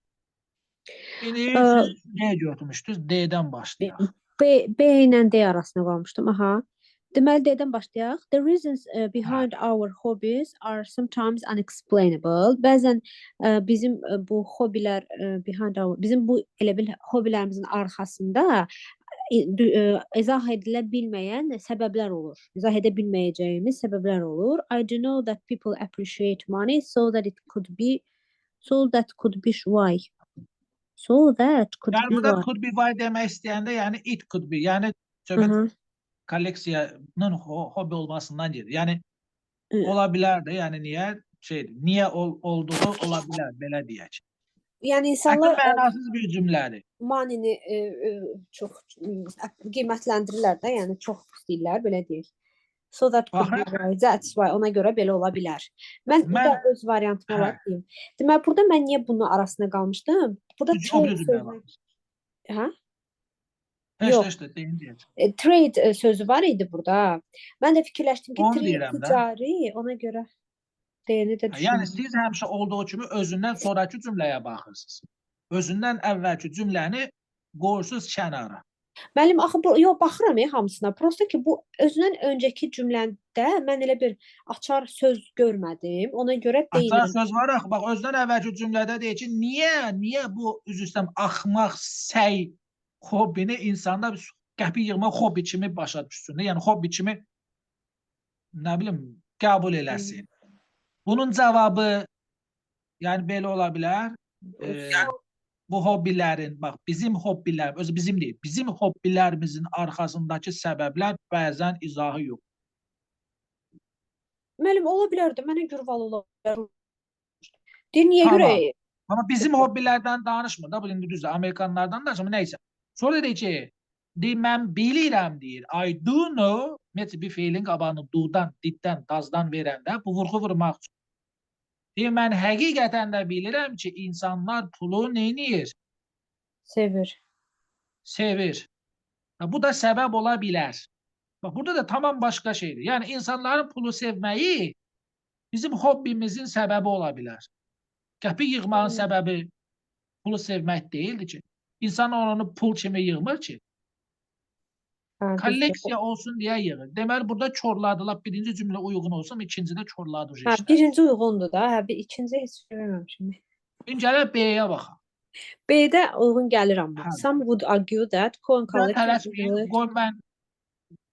İndi siz D götürmüşdünüz. D-dən başlayaq. B ilə D arasında qalmışdım. Aha. Deməli D-dən başlayaq. The reasons behind our hobbies are sometimes unexplainable. Bəzən bizim bu hobbilər behind our bizim bu elə bil hobbilərimizin arxasında izah edilə bilməyən səbəblər olur. İzah edə bilməyəcəyimiz səbəblər olur. I do know that people appreciate money so that it could be so that could be why. So that could Yəni be burada why. could be why demək istəyəndə, yəni it could be, yəni söhbət kolleksiyanın hobbi olmasından gedir. Yəni ola bilər də, yəni niyə şeydir, niyə olduğu ola bilər, belə deyək. Yəni insanlar Əslində mənasız bir cümlədir. Money-ni çox qiymətləndirirlər də, yəni çox istəyirlər, belə deyək. So that could be why. That's why ona görə belə ola bilər. Mən burada öz variantımı olaraq deyim. Deməli, burada mən niyə bunun arasında qalmışdım? Burada Çünki o trade bir cümlə sözü var. Hə? Heç Yox. heç də deyin deyəcəm. Trade sözü var idi burada. Mən də fikirləşdim ki, Onu trade deyirəm də. ticari, ona görə deyəni də Yəni düşündüm. siz həmişə olduğu kimi özündən sonrakı cümləyə baxırsınız. Özündən əvvəlki cümləni qoyursunuz kənara. Müəllim, axı bu yox baxıram hamısına. Prosta ki, bu özündən öncəki cümlədə mən elə bir açar söz görmədim. Ona görə Açar deyirəm. söz var axı, bax özündən əvvəlki cümlədə deyir ki, niyə bu üzr istəyirəm axmaq səy hobbini insanda qəpik yığma hobbi kimi başa düşsün. Yəni hobbi kimi nə bilim qəbul eləsin. Bunun cavabı yəni belə ola bilər. Bu hobbilərin, bax bizim hobbilər, özü bizim deyil, bizim hobbilərimizin arxasındakı səbəblər bəzən izahı yox. Müəllim, ola bilər də, mənə görə val ola bilər. Deyir, niyə görə? Amma bizim hobbilərdən danışmır da, bu indi düzdür, Amerikanlardan danışmır, nəysə. Sonra deyir ki, deyir, mən bilirəm, deyir. I do know, ümumiyyətlə bir feilin qabağını do-dan, did-dən, does-dan verəndə bu vurğu vurmaq üçün. Deyir, mən həqiqətən də bilirəm ki, insanlar pulu neynir? Sevir. Sevir. Bu da səbəb ola bilər. Bax, burada da tamam başqa şeydir. Yəni, insanların pulu sevməyi bizim hobbimizin səbəbi ola bilər. Qəpik yığmağın səbəbi pulu sevmək deyildi ki. İnsan onu pul kimi yığmır ki. Hə, düzdür. Kolleksiya olsun deyə yığır. Deməli burada korladılar. Birinci cümlə uyğun olsa, ikincidə korladı Hə, işlər. birinci uyğundur da. Hə, bir ikinci heç görməmişim. İndi gələk B-yə baxaq. B-də uyğun gəlir amma. Hə. Some would argue that coin Sən collecting is tələsməyin. related. Qoy mən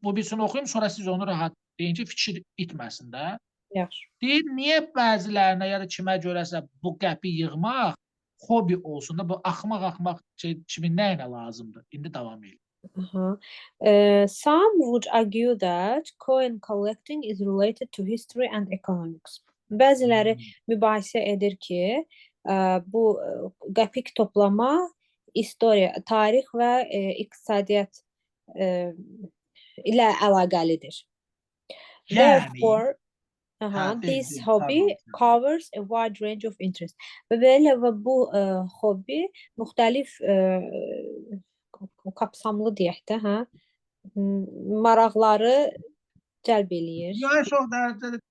bu birisini oxuyum, sonra siz onu rahat deyin ki, fikir itməsin də. Yaxşı. Deyir, niyə bəzilərinə ya da kimə görəsə bu qəpi yığmaq hobi olsun da, bu axmaq-axmaq şey kimi nə ilə lazımdır? İndi davam edin. Aha. Some would argue that coin collecting is related to history and economics. Bəziləri mübahisə edir ki, bu qəpik toplama istoriya, tarix və iqtisadiyyat ilə əlaqəlidir. Yəni, Therefore, aha, hə, de, this de, hobby tamam, tamam. covers a wide range of interest. Və belə və bu hobby müxtəlif kapsamlı deyək də, hə, maraqları cəlb eləyir. Yox, çox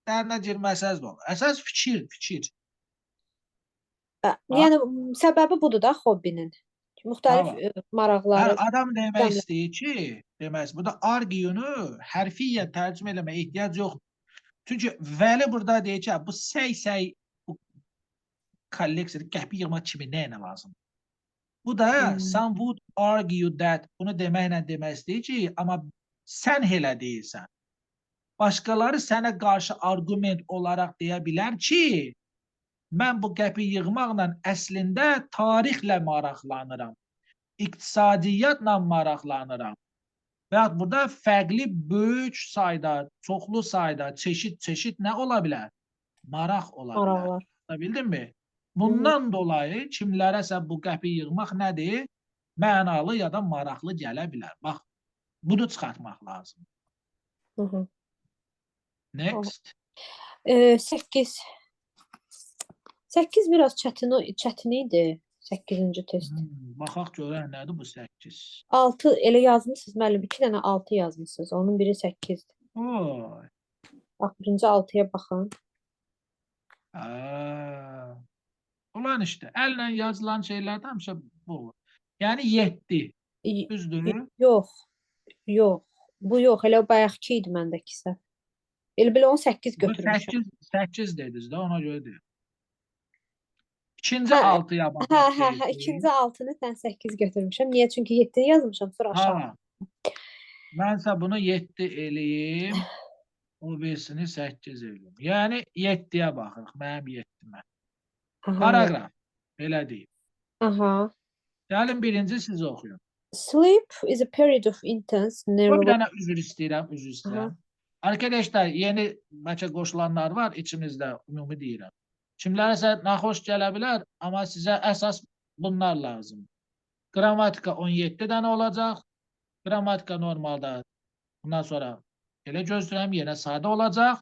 dərinə girməsəz də olar. Əsas fikir, fikir. Bax. Yəni səbəbi budur da hobbinin. Müxtəlif Tamam. Maraqları Yəni adam demək cəmlə. istəyir ki, demək, burada argue-nu hərfiyyən tərcümə eləməyə ehtiyac yoxdur. Çünki Vəli burada deyir ki, bu səy-səy bu kolleksiyada qəpik yığmaq kimi nə ilə lazımdır? Bu da some would argue that bunu deməklə demək istəyir ki, amma sən elə deyirsən. Başqaları sənə qarşı arqument olaraq deyə bilər ki, mən bu qəpik yığmaqla əslində tarixlə maraqlanıram, iqtisadiyyatla maraqlanıram. Və yaxud burada fərqli böyük sayda, çoxlu sayda, çeşid-çeşid nə ola bilər? Maraq ola bilər. Maraqlar. Bildinmi? Bundan dolayı kimlərəsə bu qəpik yığmaq nədir? Mənalı ya da maraqlı gələ bilər. Bax, bunu çıxartmaq lazım. Hı. Next. 8. 8 biraz çətin idi. 8-ci test. Baxaq görək nədir bu 8. 6 elə yazmısınız müəllim, 2 dənə 6 yazmısınız. Onun biri 8-dir. Oy. Bax, birinci 6-ya baxın. Aa. Ulan işte, əllə yazılan şeylərdə həmişə bu olur. Yəni 7. Düzdür? Yox. Yox. Bu yox, elə o bayaqki idi məndəki səhv. Elə belə 18 Bu götürmüşəm. 8, 8 dediniz də, ona görə deyirəm. İkinci Hə, 6-ya hə, baxmaq hə, hə, deyirsiniz. ikinci 6-nı mən 8 götürmüşəm. Niyə? Çünki 7-ni yazmışam, sonra aşağı. Ha. Mənsə bunu 7 eləyim, o birisini 8 eləyim. Yəni 7-yə baxırıq, mənim 7-mə. Aha. Paraqraf, belə deyim. Aha. Gəlin birinci siz oxuyun. Sleep is a period of intense Bir neurological dənə üzr istəyirəm, üzr istəyirəm. Arkadaşlar, yeni bəlkə qoşulanlar var içimizdə, ümumi deyirəm. Kimlərəsə naxoş gələ bilər, amma sizə əsas bunlar lazım. Qrammatika 17 dənə olacaq. Qrammatika normalda bundan sonra elə gözləyirəm, yenə sadə olacaq.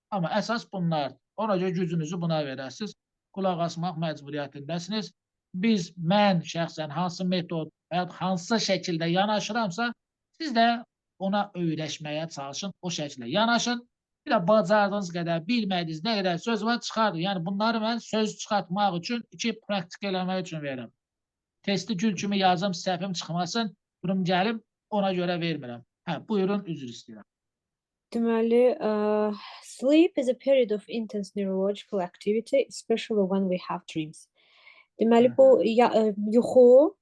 Amma əsas bunlar. Ona görə gücünüzü buna verəsiniz. Qulaq asmaq məcburiyyətindəsiniz. Biz, mən şəxsən hansı metod və ya hansı şəkildə yanaşıramsa, siz də ona öyrəşməyə çalışın, o şəkildə yanaşın. Bir də bacardığınız qədər, bilmədiyiniz nə qədər söz var, çıxardın. Yəni bunları mən söz çıxartmaq üçün, iki praktik eləmək üçün verirəm. Testi gül kimi yazım, səhvim çıxmasın, durum gəlim, ona görə vermirəm. Hə, buyurun, üzr istəyirəm. Deməli, sleep is a period of intense neurological activity, especially when we have dreams. Deməli, bu ya, yuxu,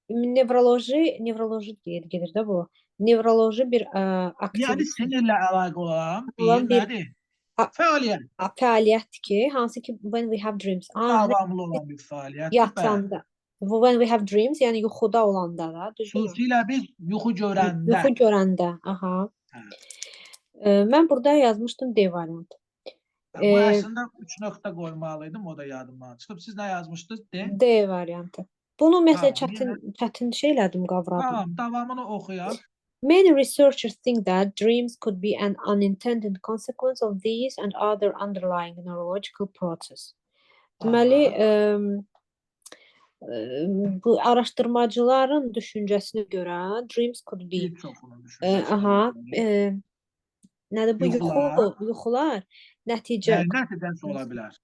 nevroloji gedir də bu. Nevroloji bir Yəni aktivite. sinirlə əlaqə olan bir Olan bir nədir? Fəaliyyət. Fəaliyyətdir ki, hansı ki when we have dreams. Davamlı olan bir fəaliyyətdir. Yatanda. When we have dreams, yəni yuxuda olanda da, düzdürmü? Xüsusilə biz yuxu görəndə. Yuxu görəndə, aha. Hə. Mən burada yazmışdım D variantı. Bu əslində 3 nöqtə qoymalıydım, o da yadımdan çıxıb. Siz nə yazmışdınız? D. D variantı. Bunu ümumiyyətlə Tamam, çətin şey elədim, qavradım. Tamam, davamını oxuyaq. Many researchers think that dreams could be an unintended consequence of these and other underlying neurological process. Deməli, bu araşdırmacıların düşüncəsinə görə dreams could be, Bir çoxunun düşüncəsinə aha, görə. nədir bu Yuxular. Yuxular nəticə Yəni, nəticəsi ola bilər.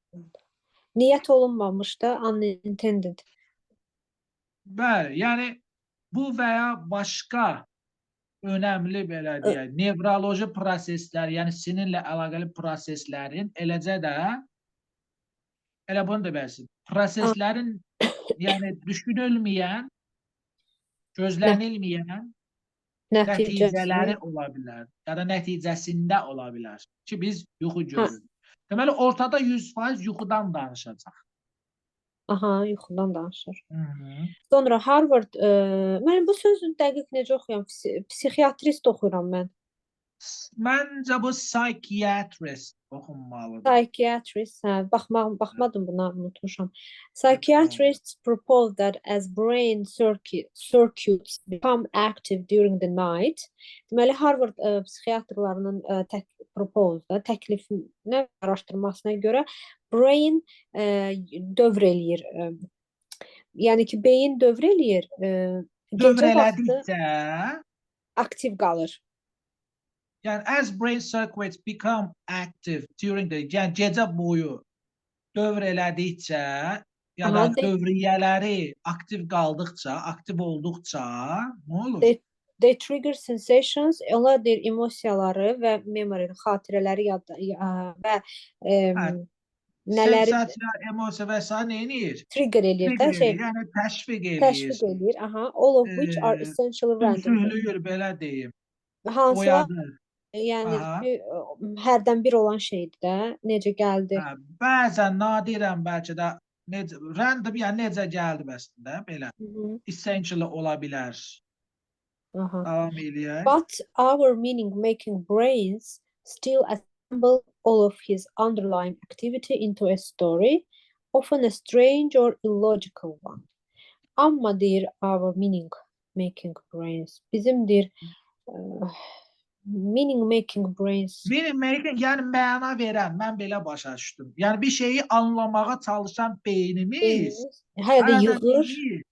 Niyyət olunmamış da unintended. Bəli, yəni bu və ya başqa önəmli belə deyək, nevroloji proseslər, yəni sinirlə əlaqəli proseslərin, eləcə də elə bunu da bilsin. Proseslərin, yəni düşünülməyən, gözlənilməyən nəticəsi nəticələri ola bilər ya da nəticəsində ola bilər ki, biz yuxu görürük. Deməli, ortada 100% yuxudan danışacaq. Aha, yuxudan danışır. Hı. Sonra Harvard, mən bu sözü dəqiq necə oxuyuram? Psixiatrist oxuyuram mən. Məncə bu psychiatrist oxunmalıdır. Psychiatrist, hə, baxmadım buna, unutmuşam. Psychiatrists propose that as brain circuits become active during the night. Deməli, Harvard psixiatrlarının propose da, təklifinə, araşdırmasına görə brain dövr eləyir. Yəni ki, beyin dövr eləyir. Dövr Gecə vaxtı elədikcə aktiv qalır. Yəni as brain circuits become active during the, yəni gecə boyu dövr elədikcə ya da dövriyyələri aktiv qaldıqca, aktiv olduqca nə olur? They trigger sensations, onlar deyir emosiyaları və memory, xatirələri yadda və nələri Sensasiya, emosiya və sair nə edir? Trigger eləyir də, Trigger şey, eləyir, yəni təşviq eləyir. Təşviq eləyir. Aha, all of which are essentially random. Sümsüklüyür, belə deyim. Hansılar, Oyadır. Yəni ki, hərdən bir olan şeydir də, necə gəldi. Hə, bəzən nadirən bəlkə də necə random, yəni necə gəldi əslində belə. Essentially ola bilər. Davam eləyək. But our meaning-making brains still assemble all of his underlying activity into a story, often a strange or illogical one. Amma deyir our meaning-making brains, bizim deyir meaning-making brains. Meaning making, yəni məna verən, mən belə başa düşdüm. Yəni bir şeyi anlamağa çalışan beynimiz Beynimiz hələ də hələ də yığır, neyir?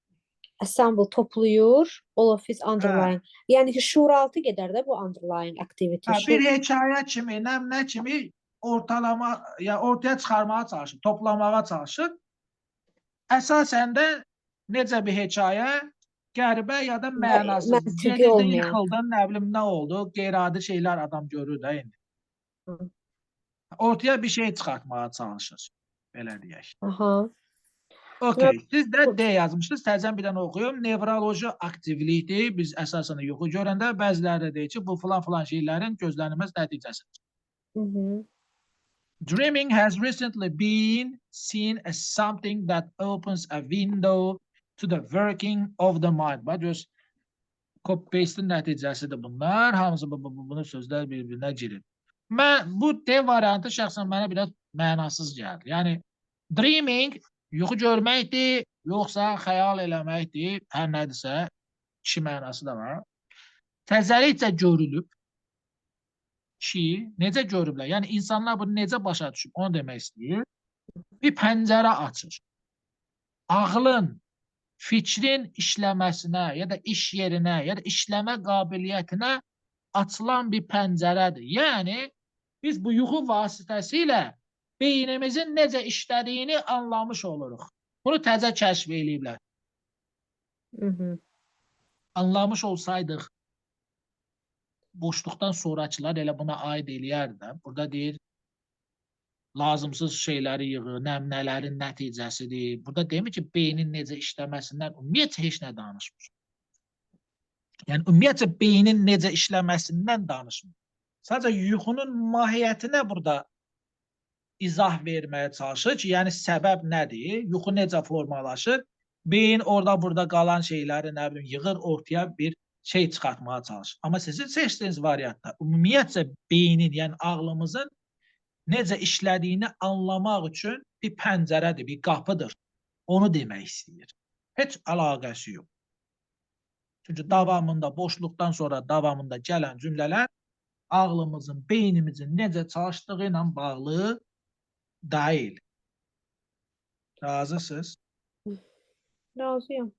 Assemble toplayır, all of his underlying. Yəni ki, şuuraltı gedər də bu underlying activity. Hə, bir hekayə kimi, nə kimi ortalama, ya ortaya çıxarmağa çalışır, toplamağa çalışır. Əsasən də necə bir hekayə, qəribə ya da mənasız. Məntiqi Gedirdin, olmayan. yıxıldın, nə bilim nə oldu, qeyri-adi şeylər adam görür də indi. Ortaya bir şey çıxartmağa çalışır, belə deyək. Okey, siz də D yazmışsınız. Təzədən bir dənə oxuyum. Nevroloji aktivlikdir. Biz əsasən yuxu görəndə bəziləri də deyir ki, bu filan-filan şeylərin gözlənilməz nəticəsidir. Dreaming has recently been seen as something that opens a window to the working of the mind. Bax, göz copy-paste-in nəticəsidir bunlar. Hamısı bunu sözlər bir-birinə girir. Mən bu D variantı şəxsən mənə biraz mənasız gəldi. Yəni dreaming yuxu görməkdir, yoxsa xəyal eləməkdir, hər nədirsə, kişi mənası da var. Təzəlikcə görülüb ki, necə görüblər? Yəni insanlar bunu necə başa düşüb, onu demək istəyir. Bir pəncərə açır. Ağlın, fikrin işləməsinə ya da iş yerinə ya da işləmə qabiliyyətinə açılan bir pəncərədir. Yəni biz bu yuxu vasitəsilə beynimizin necə işlədiyini anlamış oluruq. Bunu təzə kəşf eləyiblər. Anlamış olsaydıq, boşluqdan sonrakılar elə buna aid eləyər də. Burada deyir, lazımsız şeyləri yığır, nəmnələrin nəticəsidir. Burada demir ki, beynin necə işləməsindən ümumiyyətcə heç nə danışmır. Yəni, ümumiyyətcə beynin necə işləməsindən danışmır. Sadəcə yuxunun mahiyyətinə burada izah verməyə çalışır ki, yəni səbəb nədir, yuxu necə formalaşır, beyin orada burada qalan şeyləri nə bilim yığır, ortaya bir şey çıxartmağa çalışır. Amma sizin seçdiyiniz variantda ümumiyyətcə beynin, yəni ağlımızın necə işlədiyini anlamaq üçün bir pəncərədir, bir qapıdır. Onu demək istəyir. Heç əlaqəsi yox. Çünki davamında, boşluqdan sonra davamında gələn cümlələr ağlımızın, beynimizin necə çalışdığı ilə bağlı deyil. Razısınız? Razıyam.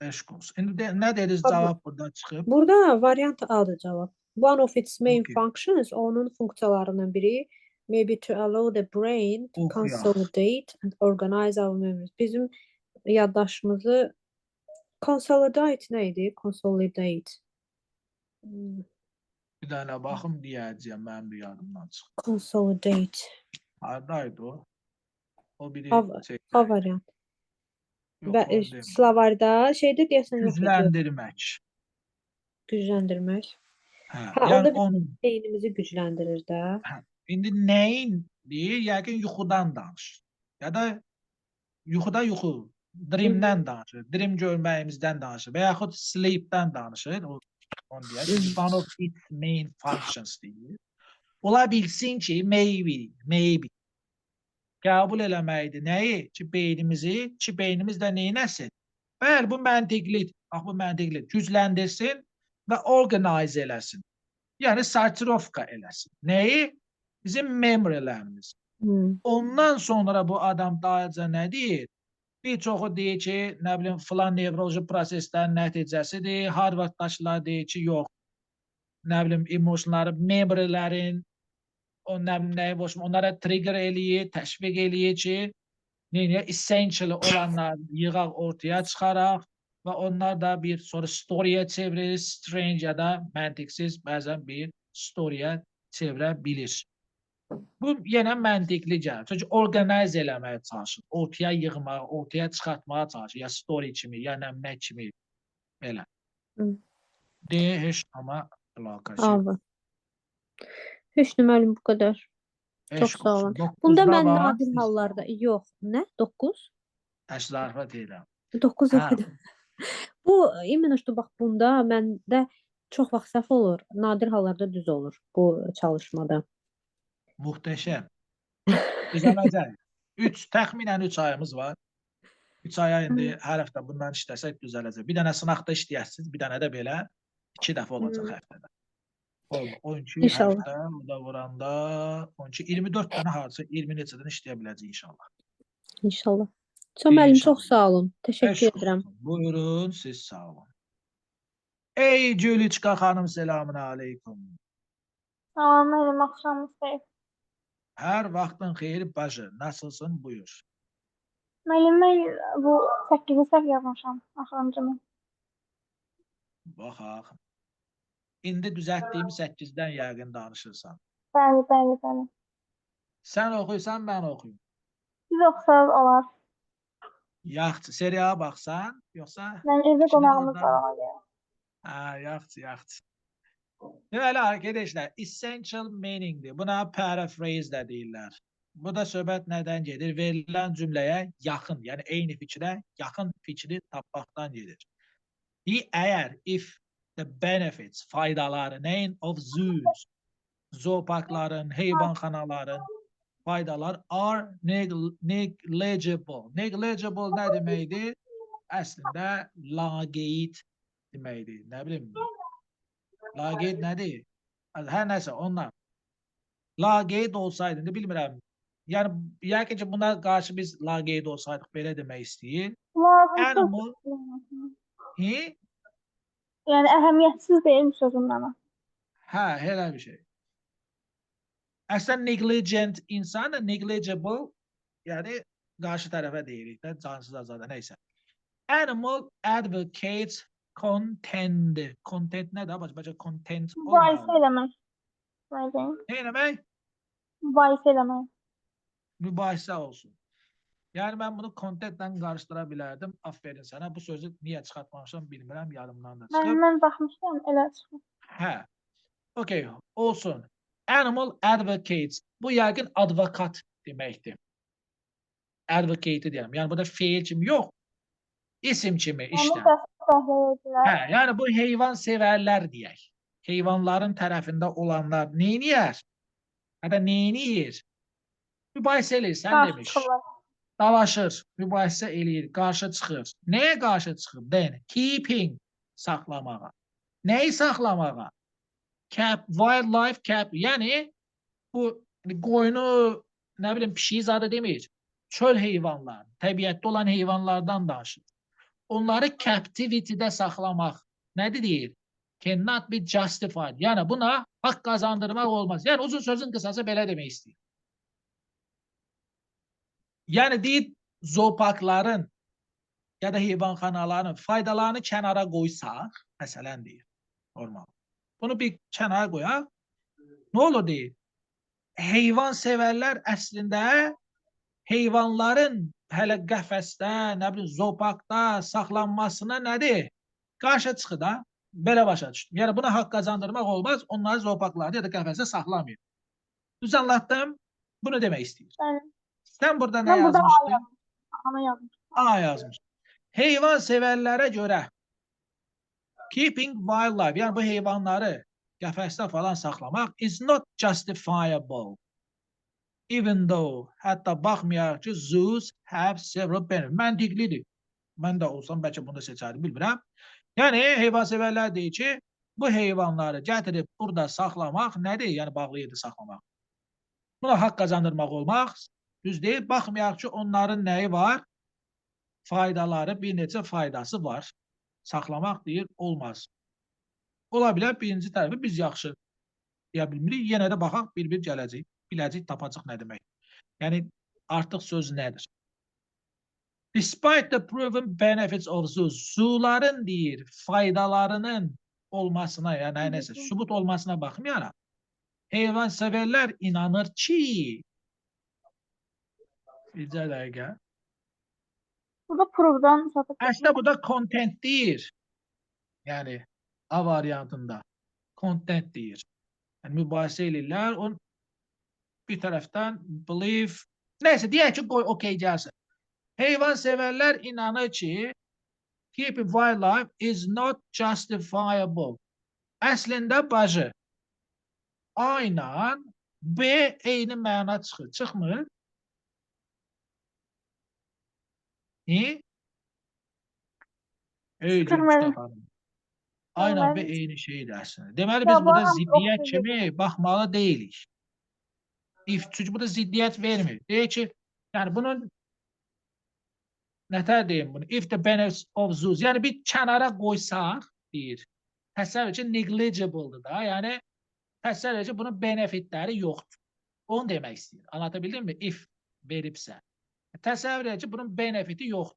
Eşq olsun. İndi nə dediniz, cavab burada çıxıb? Burada variant A-dır cavab. One of its main Okay. functions, onun funksiyalarından biri may be to allow the brain to Oxuyaq. consolidate and organize our memories. Bizim yaddaşımızı Consolidate nə idi? Consolidate. Bir dənə baxım deyəcəyəm, mənim də yadımdan çıxdı. Consolidate. Haradaydı o? O biri A variant. Yox, Və onu demirəm. Slovarda şeydə deyəsən yox idi. Gücləndirmək. Gücləndirmək. Hə, Hə, yəni onda onun beynimizi gücləndirir də. Hə, indi nəyin deyir? Yəqin yuxudan danışır. Ya da yuxuda yuxu, dreamdən danışır, dream görməyimizdən danışır və yaxud sleepdən danışır. O, onu deyək. One of its main functions deyir. Ola bilsin ki, maybe qəbul eləməkdir. Nəyi? Ki beynimizi, ki beynimiz də neynəsin? Bəli, bu məntiqlidir. Bax, bu məntiqlidir. Gücləndirsin və organize eləsin. Yəni sortirovka eləsin. Nəyi? Bizim memorylərimiz. Ondan sonra bu adam daha nə deyir? Bir çoxu deyir ki, nə bilim, filan nevroloji proseslərin nəticəsidir. Harvarddaşlar deyir ki, yox. Nə bilim, emotionları, memorylərin, o nə bilim, nəyi boşum, onlara trigger eləyir, təşviq eləyir ki, neynəyə? Essential olanlar yığaq ortaya çıxaraq və onlar da bir sonra story'yə çevirir, strange ya da məntiqsiz bəzən bir story'yə çevirə bilir. Bu yenə məntiqli gəlir. Çünki organize eləməyə çalışır, ortaya yığmağa, ortaya çıxartmağa çalışır. Ya story kimi, ya nə nə kimi belə. D heç amma əlaqəsi yox. A. Heç nə müəllim, bu qədər. Çox Eşq sağ olun. olsun. Bunda 9-da mən var. nadir hallarda yox. Nə? 9? Əş zarafat edirəm. 9 yox Hə. idi. Bu именно что bax bunda məndə çox vaxt səhv olur. Nadir hallarda düz olur bu çalışmada. Muhteşem. Düzələcək. 3, təxminən 3 ayımız var. 3 aya indi hər həftə bundan işləsək düzələcək. Bir dənə sınaqda işləyəsiniz, bir dənə də belə 2 dəfə olacaq həftədə. Oldu. 12 İnşallah. həftə, o da vuranda 12, 24 dənə hardasa 20 neçədən işləyə biləcək inşallah. İnşallah. Çox müəllim, çox İnşallah. sağ olun. Təşəkkür Eşq edirəm. olsun. Buyurun, siz sağ olun. Ey Gülüçka xanım, selamun aleyküm. Salam müəllim, axşamınız xeyir. Hər vaxtın xeyir bacı. Nasılsın? Buyur. Müəllim, mən bu 8-i səhv yazmışam, axırıncını. Baxaq. İndi düzəltdiyim 8-dən yəqin danışırsan. Bəli, bəli, bəli. Sən oxuyursan, mən oxuyum. Siz oxusanız olar. Yaxşı, seriala baxsan, yoxsa? Mən evdə Şimdi qonağımız orada- var ona görə. Ha, yaxşı, yaxşı. Deməli, arkadaşlar, essential meaningdir. Buna paraphrase də deyirlər. Bu da söhbət nədən gedir? Verilən cümləyə yaxın, yəni eyni fikrə yaxın fikri tapmaqdan gedir. Əgər if the benefits, faydaları, nəyin of zoos, zooparkların, heyvanxanaların faydalar are negligible. Negligible nə deməkdir? Əslində laqeyd deməkdir. Nə bilim, laqeyd nədir? Hər nəsə onlar. Laqeyd olsaydı, indi bilmirəm. Yəni yəqin ki, buna qarşı biz laqeyd olsaydıq belə demək istəyir. Lazımsız. Animal, he? Yəni əhəmiyyətsiz deyil sözün mənə. Hə, elə bir şey. Əslində negligent insan da negligible, yəni qarşı tərəfə deyirik də, cansız azada, nəysə. Animal advocates contend. Content nədir? Bacı, content Mübahisə olmalı. eləmək. Müəllim. Nə eləmək? Mübahisə eləmək. Mübahisə olsun. Yəni mən bunu contentlə qarışdıra bilərdim. Aferin sənə. Bu sözü niyə çıxartmamışam bilmirəm, yadımdan da çıxıb. Mən baxmışam, elə çıxıb. Hə. Okay, olsun. Animal advocates. Bu yəqin advokat deməkdir. Advocate deyirəm. Yəni burada feil kimi yox, isim kimi Onu işləm. dəstəkləyicilər. Hə, yəni bu heyvan sevərlər deyək. Heyvanların tərəfində olanlar neyniyər? Hətta neyniyir? Mübahisə eləyir, sən Qarşı demiş. çıxırlar. Dalaşır, mübahisə eləyir, qarşı çıxır. Nəyə qarşı çıxır? Then, keeping, saxlamağa. Nəyi saxlamağa? Cap, wildlife cap, yəni bu qoyunu, nə bilim, pişiyi zadı demir. Çöl heyvanları, təbiətdə olan heyvanlardan danışır. Onları captivity-də saxlamaq nədir deyir? Cannot be justified. Yəni buna haqq qazandırmaq olmaz. Yəni uzun sözün qısası belə demək istəyir. Yəni deyir, zooparkların ya da heyvanxanaların faydalarını kənara qoysaq, məsələn deyir, normal. Bunu bir kənara qoyaq. Nə olur deyir? Heyvan sevərlər əslində heyvanların hələ qəfəsdə, nə bilim, zooparkda saxlanmasına nədir? Qarşı çıxır da. Belə başa düşdüm. Yəni buna haqq qazandırmaq olmaz. Onları zooparklarda ya da qəfəsdə saxlamayın. Düz anlattım. Bunu demək istəyir. Bəli. Sən burada nə Mən burada A yazmışdın? yazmışdım. Ana yazmışdım. A yazmış. Heyvan sevərlərə görə keeping wildlife, yəni bu heyvanları qəfəsdə falan saxlamaq is not justifiable. Even though, hətta baxmayaraq ki, zoos have several benefits. Məntiqlidir. Mən də olsam bəlkə bunu da seçərdim, bilmirəm. Yəni heyvan sevərlər deyir ki, bu heyvanları gətirib burada saxlamaq nədir? Yəni bağlı yerdə saxlamaq. Buna haqq qazandırmaq olmaz. Düz deyil. Baxmayaraq ki, onların nəyi var? Faydaları, bir neçə faydası var. Saxlamaq deyir, olmaz. Ola bilər birinci tərəfi biz yaxşı deyə bilmirik. Yenə də baxaq, bir-bir gələcək. Biləcək, tapacaq nə demək. Yəni artıq söz nədir? Despite the proven benefits of zoos, zooların deyir, faydalarının olmasına, yəni nəsə, sübut olmasına baxmayaraq, heyvan sevərlər inanır ki, bircə dəqiqə. Burada prove'dan söhbət Əslində burada content deyir. Yəni A variantında content deyir. Yəni mübahisə eləyirlər. On bir tərəfdən believe, nəysə deyək ki, qoy okey gəlsin. Heyvan sevərlər inanır ki, keeping wildlife is not justifiable. Əslində bacı A ilə B eyni məna çıxır. Çıxmır? Niye? Ey Çıxmır. A ilə B Deməli- eyni şeydir əslində. Deməli Ya, biz burada bu ziddiyyət oxşayır. kimi baxmalı deyilik. If, çünki burada ziddiyyət vermir. Deyir ki, yəni bunun nətər deyim bunu? If the benefits of zoos, yəni bir kənara qoysaq, deyir. Təsəvvür ki, negligible'dır da. Yəni təsəvvür ki, bunun benefitləri yoxdur. Onu demək istəyir. Anlatabildim mi? If veribsə. Təsəvvür edin ki, bunun benefiti yoxdur.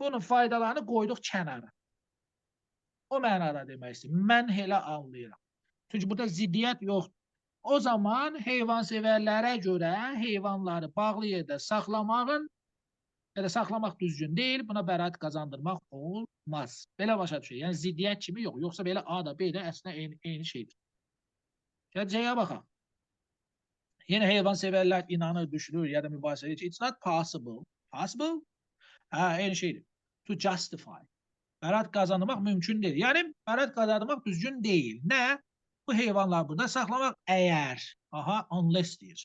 Bunun faydalarını qoyduq kənara. O mənada demək istəyir. Mən elə anlayıram. Çünki burada ziddiyyət yoxdur. O zaman heyvansevərlərə görə heyvanları bağlı yerdə saxlamağın ya da saxlamaq düzgün deyil, buna bəraət qazandırmaq olmaz. Belə başa düşür. Yəni ziddiyyət kimi yox. Yoxsa belə A da B də əslində eyni şeydir. Gəl C-yə baxaq. Yenə heyvansevərlər inanır, düşünür ya da mübahisə edir ki, it's not possible. Possible? Hə, eyni şeydir. To justify. Bəraət qazandırmaq mümkün deyil. Yəni bəraət qazandırmaq düzgün deyil. Nə? Bu heyvanları burada saxlamaq əgər, aha, unless deyir.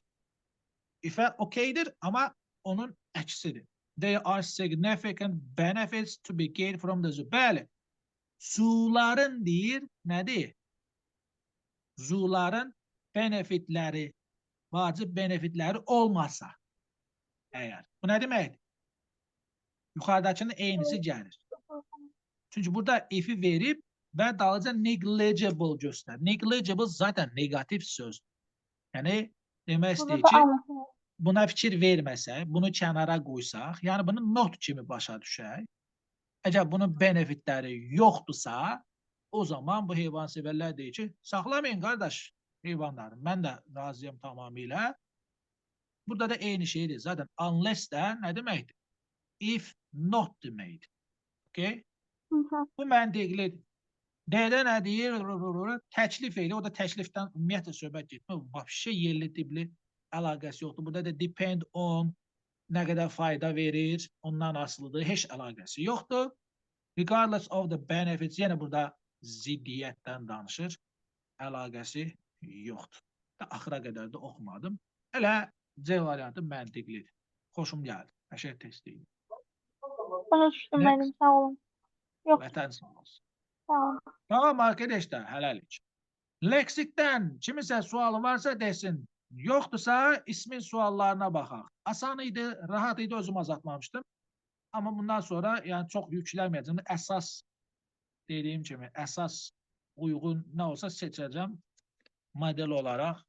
Ifə okeydir, amma onun əksidir. There are significant benefits to be gained from the zoo. Bəli, zooların deyir, nədir? Zooların benefitləri, vacib benefitləri olmasa əgər. Bu nə deməkdir? Yuxarıdakının eynisi gəlir. Çünki burada if'i verib və dalınca negligible göstər. Negligible zaten negativ sözdür. Yəni demək istəyir Burada ki, da buna fikir verməsək, bunu kənara qoysaq, yəni bunu not kimi başa düşək, əgər bunun benefitləri yoxdursa, o zaman bu heyvansevərlər deyir ki, saxlamayın qardaş heyvanları. Mən də razıyam tamamilə. Burada da eyni şeydir. Zaten unless də nə deməkdir? If not deməkdir. Okay? Bu məntiqlidir. D-də nə deyir? Təklif edir. O da təklifdən ümumiyyətlə söhbət getmir. Vəbşə yerli tipli əlaqəsi yoxdur. Burada da depend on nə qədər fayda verir, ondan asılıdır. Heç əlaqəsi yoxdur. Regardless of the benefits, yenə burada ziddiyyətdən danışır. Əlaqəsi yoxdur. Da axıra qədər də oxumadım. Elə C variantı məntiqlidir. Xoşum gəldi. Qəşəng test idi. Başa düşdüm Next. müəllim, sağ olun. Yox, Vətən sağ olsun. sağ olun. Tamam arkadaşlar, hələlik. Leksikdən kiminsə sualı varsa desin. Yoxdursa ismin suallarına baxaq. Asan idi, rahat idi, özüm azaltmamışdım. Amma bundan sonra yəni çox yükləməyəcəm. Əsas dediyim kimi, əsas uyğun nə olsa seçəcəm. Model olaraq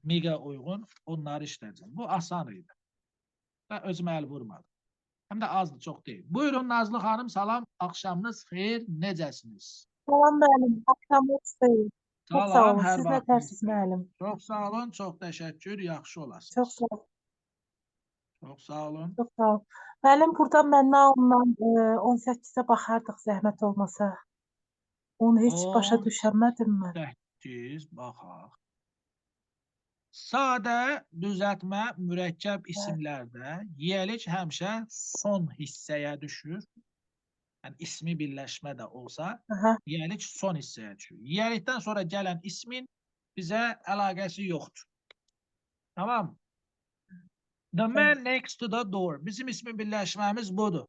MİQ-ə uyğun onları işləyəcəm. Bu asan idi. Mən özümə əl vurmadım. Həm də azdır, çox deyil. Buyurun Nazlı xanım, salam, axşamınız xeyir, necəsiniz? Salam müəllim, axşamınız xeyir. Çox sağ Salam, olun. hər Siz vaxtınız nətərsiz xeyir. müəllim? Çox sağ olun, çox təşəkkür, yaxşı olasınız. Çox sağ olun. Çox sağ olun. Çox sağ olun. Müəllim, burada mən noun-la 18-ə baxardıq zəhmət olmasa. Onu heç başa düşəmədim mən. 18, baxaq. Sadə düzəltmə mürəkkəb isimlərdə yiyəlik həmişə son hissəyə düşür. Yəni ismi birləşmə də olsa, yiyəlik son hissəyə düşür. Yiyəlikdən sonra gələn ismin bizə əlaqəsi yoxdur. Tamam. The man next to the door. Bizim ismi birləşməmiz budur.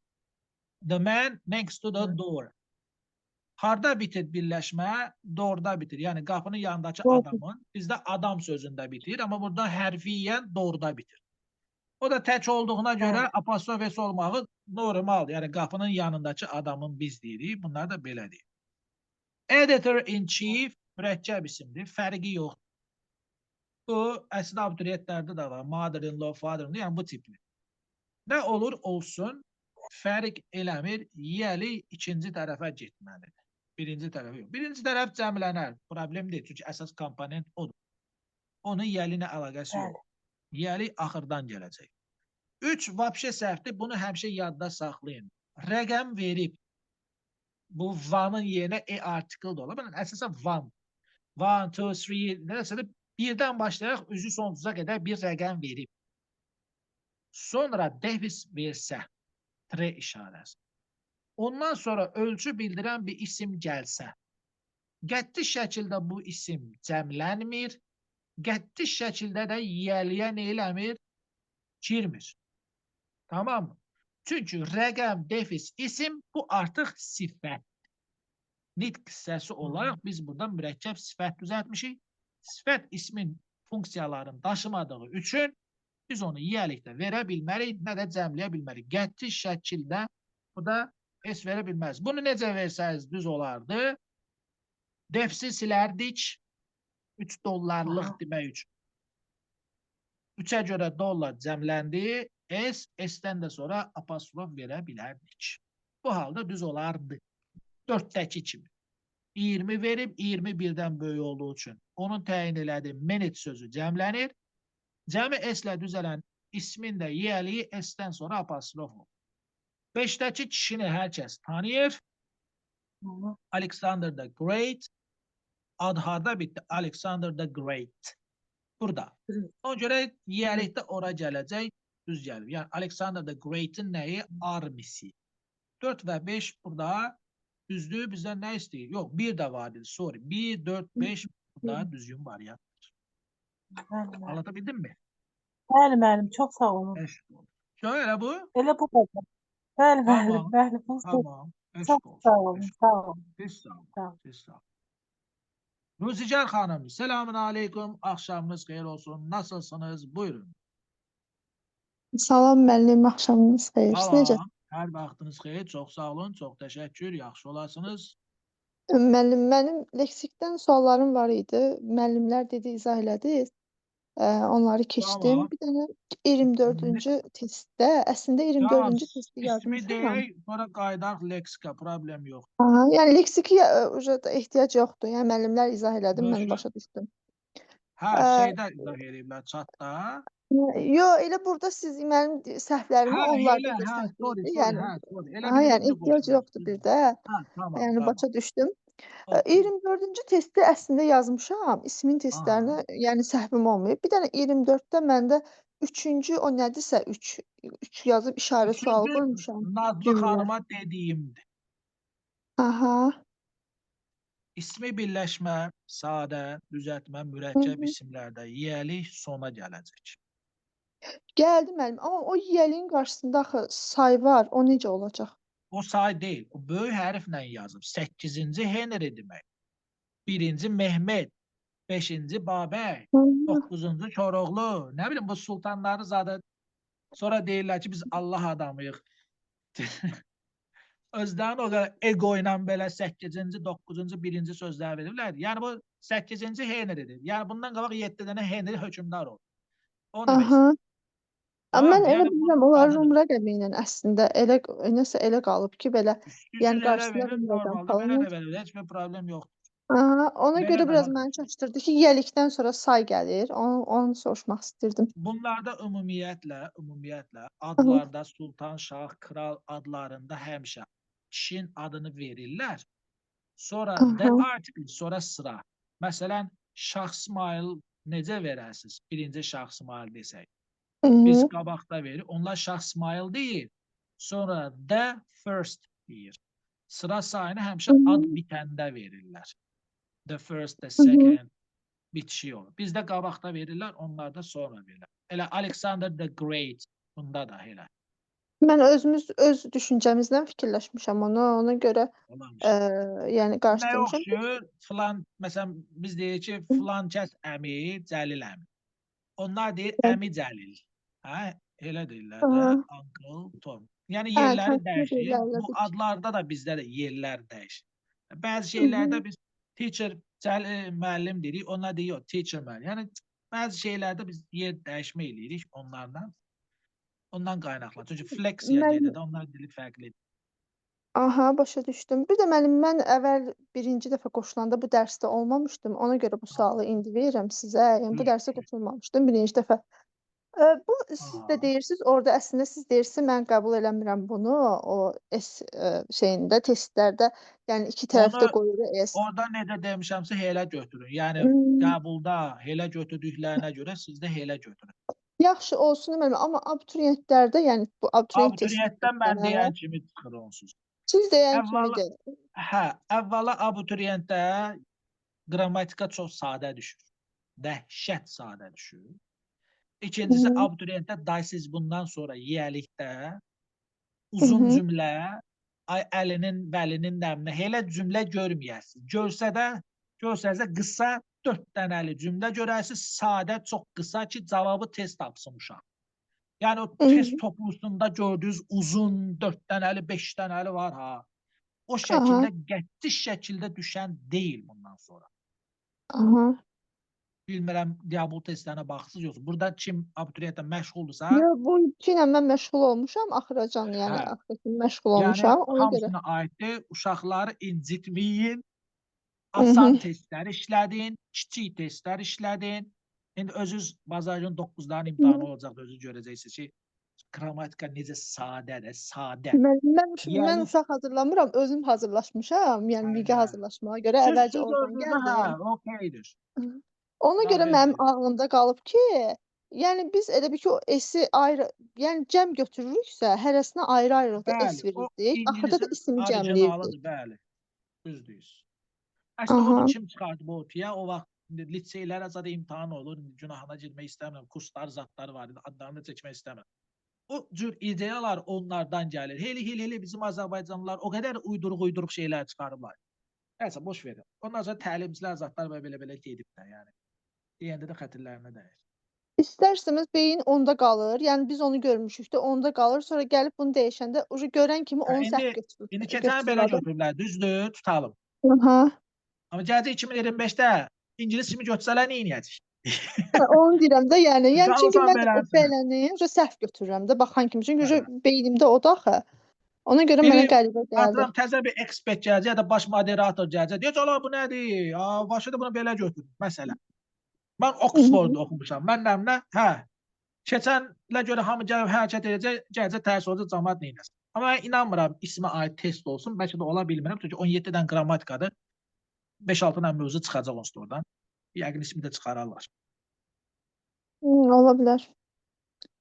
The man next to the door. Harda bitir birləşmə? Door'da bitir. Yəni qapının yanındakı adamın. Bizdə adam sözündə bitir, amma burada hərfiyyən door'da bitir. O da tək olduğuna görə apostrof s olmağı normaldır. Yəni qapının yanındakı adamın biz deyirik. Bunlar da belə deyir. Editor in chief mürəkkəb isimdir. Fərqi yoxdur. Bu əslində abituriyentlərdə də var. Mother-in-law, father-in-law, yəni bu tipli. Nə olur olsun, fərq eləmir. Yiyəlik ikinci tərəfə getməlidir. Birinci tərəfə yox. Birinci tərəf cəmlənər. Problem deyil. Çünki əsas komponent odur. Onun yiyəliklə əlaqəsi yox. Yiyəlik axırdan gələcək. 3 vəbşə səhvdir. Bunu həmişə yadda saxlayın. Rəqəm verib bu one-ın yerinə e article da ola bilər. Əsasən one. 1, 2, 3, nəsə də birdən başlayaraq üzü sonsuza qədər bir rəqəm verib. Sonra defis versə, tre işarəsi. Ondan sonra ölçü bildirən bir isim gəlsə, qəti şəkildə bu isim cəmlənmir, qəti şəkildə də yiyəliyə nə eləmir? Girmir. Tamam mı? Çünki rəqəm, defis, isim bu artıq sifət. Nitq hissəsi olaraq biz burada mürəkkəb sifət düzəltmişik. Sifət ismin funksiyalarını daşımadığı üçün biz onu yiyəlikdə verə bilmərik, nə də cəmləyə bilmərik. Qəti şəkildə bu da S verə bilməz. Bunu necə versəniz düz olardı. Defisi silərdik. 3 dollarlıq demək üçün. 3-ə görə dollar cəmləndi. S, S-dən də sonra apostrof verə bilərdik. Bu halda düz olardı. 4-dəki kimi. 20 verib, 21-dən böyük olduğu üçün. Onun təyin elədiyi minute sözü cəmlənir. Cəmi S-ilə düzələn ismin də yiyəliyi S-dən sonra apostrof olur. 5-dəki kişini hər kəs tanıyır. Alexander the Great. Ad harda bitdi? Alexander the Great. Burada. Ona görə yiyəlikdə ora gələcək, düz gəlir. Yəni Alexander the Great-in nəyi? Armisi. 4 və 5 burada düzdür. Bizdən nə istəyir? Yox, 1 də var idi. Sorry. 1, 4, 5 burada düzgün variantdır. Anlatabildim mi? Bəli, müəllim, çox sağ olun. Eşq olsun. Elə bu? Elə bu qədər. Bəli, müəllim, bəli. Tamam. Çox sağ olun, sağ olun. Siz sağ olun. Siz sağ olun. Ruzicar xanım, selamun aleyküm. Axşamınız xeyir olsun. Nasılsınız? Buyurun. Salam müəllim, axşamınız xeyir. Siz necə? Salam. Hər vaxtınız xeyir. Çox sağ olun. Çox təşəkkür. Yaxşı olasınız. Müəllim, mənim leksikdən suallarım var idi. Müəllimlər dedi, izah elədi. Onları keçdim. Tamam. Bir dənə 24-cü testdə, əslində 24-cü testi İsmi yazmışam. deyək, sonra qayıdaq leksika, problem yox. Aha, yəni leksiki uca ehtiyac yoxdur. Yəni müəllimlər izah elədi, mən başa düşdüm. Hə, şeydə izah eləyiblər çatda. Yo, elə burada siz mənim səhvlərimi onlarda göstərdiniz. Yəni, yəni ehtiyac yoxdur bir də. Hə, tamam, Yəni tamam. başa düşdüm. 24-cü testi əslində yazmışam. İsmin testlərini, yəni səhvim olmayıb. Bir dənə 24-də məndə 3-cü o nədirsə 3 yazıb işarə sualı qoymuşam. Nazlı xanıma dediyimdir. Aha. İsmi birləşmə, sadə, düzəltmə, mürəkkəb isimlərdə yiyəlik sona gələcək. Gəldi müəllim, amma o yiyəliyin qarşısında axı say var, o necə olacaq? O say deyil, o böyük hərflə yazıb. 8-ci Henry demək. 1-ci Mehmet, 5-ci Babək, 9-cu Koroğlu. Nə bilim, bu sultanları zaten sonra deyirlər ki, biz Allah adamıyıq. Özlərini o qədər ego ilə belə 8-ci, 9-cu, 1-ci sözlər veriblər. Yəni bu 8-ci Henry'dir. Yəni bundan qabaq 7 dənə Henry hökmdar oldu. O demək. Aha. Amma Tamam, mən elə yəni bu bilirəm, onlar adıdır. rum rəqəmi ilə əslində elə nəsə elə qalıb ki, belə, yəni İstəyirsiniz elə qarşısına verin, rum rəqəm normalda falan. belə də verilir, heç bir problem yoxdur. Aha, ona Belə görə daha biraz məni çaşdırdı ki, yiyəlikdən sonra say gəlir. Onu soruşmaq istirdim. Bunlarda ümumiyyətlə adlarda sultan, şah, kral adlarında həmişə kişinin adını verirlər. Sonra the article, sonra sıra. Məsələn, Şah İsmayıl necə verəsiniz? Birinci Şah İsmayıl desək. Biz qabaqda verir. Onlar Şah İsmayıl deyir. Sonra the first deyir. Sıra sayını həmişə ad bitəndə verirlər. The first, the second bitişik olur. Bizdə qabaqda verirlər, onlar da sonra verirlər. Elə Alexander the Great bunda da elə. Mən özümüz öz düşüncəmizlə fikirləşmişəm onu, ona görə yəni Nəyə qarışdırmışam. oxşuyur? Filan, məsələn, biz deyirik ki, filan kəs əmi, Cəlil əmi. Onlar deyir əmi Cəlil. Hə, elə deyirlər də, Uncle Tom. Yəni yerləri dəyişir. Bu adlarda da bizdə də yerlər dəyişir. Bəzi şeylərdə biz teacher, Cəlil müəllim deyirik, onlar deyir teacher müəllim. Yəni bəzi şeylərdə biz yer dəyişmə eləyirik onlardan. Ondan qaynaqlanır. Çünki fleksiya gedir də, onlar dili fərqlidir. Aha, başa düşdüm. Bir də mənim, mən əvvəl birinci dəfə qoşulanda bu dərsdə olmamışdım. Ona görə bu sualı indi verirəm sizə. Yəni bu dərsə qoşulmamışdım birinci dəfə. Bu siz də deyirsiniz, orada əslində siz deyirsiniz, mən qəbul eləmirəm bunu, o S şeyində, testlərdə, yəni iki tərəfdə qoyur S. Orada necə demişəmsə, elə götürün. Yəni qəbulda elə götürdüklərinə görə siz də elə götürün. Yaxşı olsun müəllim, amma abituriyentlərdə, yəni bu abituriyent Abituriyentdə mən deyən kimi çıxır onsuz. Siz deyən kimidir. Hə, əvvəla abituriyentdə qrammatika çox sadə düşür. Dəhşət sadə düşür. İkincisi, abituriyentdə day siz bundan sonra yiyəlikdə uzun cümlə, ay əlinin, bəlinin nəminə elə cümlə görməyəsiniz. Görsə də, görsəz də qısa 4 dənəli cümlə görəsiniz, sadə, çox qısa ki, cavabı tez tapsın uşaq. Yəni o test toplusunda gördüyünüz uzun 4 dənəli, 5 dənəli var ha. O şəkildə, qəti şəkildə düşən deyil bundan sonra. Bilmirəm, qəbul testlərinə baxsız yoxsa. Burada kim abituriyentlə məşğuldursa... Yox, bu iki ilə mən məşğul olmuşam, axıracan, yəni axıra kimi məşğul olmuşam. Yəni, hamısına aiddir. Uşaqları incitməyin, asan testlər işlədin, kiçik testlər işlədin. İndi özünüz bazar günü 9-ların imtahanı olacaq, özünüz görəcəksiniz ki, qrammatika necə sadədir, sadə. Mən uşaq hazırlamıram, özüm hazırlaşmışam, yəni liqə hazırlaşmağa görə əvvəlcə oradan gəldim. Hə, okeydir. Ona görə mənim ağlımda qalıb ki, yəni biz elə bir ki, o S-i ayrı, yəni cəm götürürüksə, hərəsinə ayrı-ayrılıqda S verirdik, axırda da ismi cəmləyirdik. Bəli, düz deyirsiniz. Əslində, onu kim çıxardı bu ortaya? O vaxt liseylərə zaten imtahan olur, günahına girmək istəmirəm, kurslar, zatlar var idi, adlarını çəkmək istəmirəm. O cür ideyalar onlardan gəlir. Heli bizim Azərbaycanlılar o qədər uyduruq şeylər çıxarıblar. Nəysə, boş verin. Ondan sonra təlimçilər, zatlar belə-belə gedib də, yəni. Deyəndə də xətirlərinə dəyir. İstərsiniz, beyin onda qalır. Yəni biz onu görmüşük də, onda qalır. Sonra gəlib bunu dəyişəndə, görən kimi onu səhv götürür. İndi keçən belə götürüblər, düzdür, tutalım. Amma gələcək 2025-də İngilis kimi götürsələr nə eləyəcək? Onu deyirəm də, yəni. Yəni çünki mən o beləni səhv götürürəm də, baxan kimi. Çünki beynimdə o da axı. Ona görə mənə qəribə gəldi. Atıram, təzə bir ekspert gələcək ya da baş moderator gələcək. Deyəcək, ala bu nədir? Başı da bunu belə götürür, məsələn. Mən Oxfordda oxumuşam. Mən nəminə, hə, keçənlə görə hamı gəlib hərəkət edəcək, gələcək tərs olacaq, camaat neynəsin. Amma mən inanmıram ismə aid test olsun. Bəlkə də ola bilmirəm. Çünki 17 dənə qrammatikadır. 5-6 dənə mövzu çıxacaq onsuz da oradan. Yəqin ismi də çıxararlar. Ola bilər.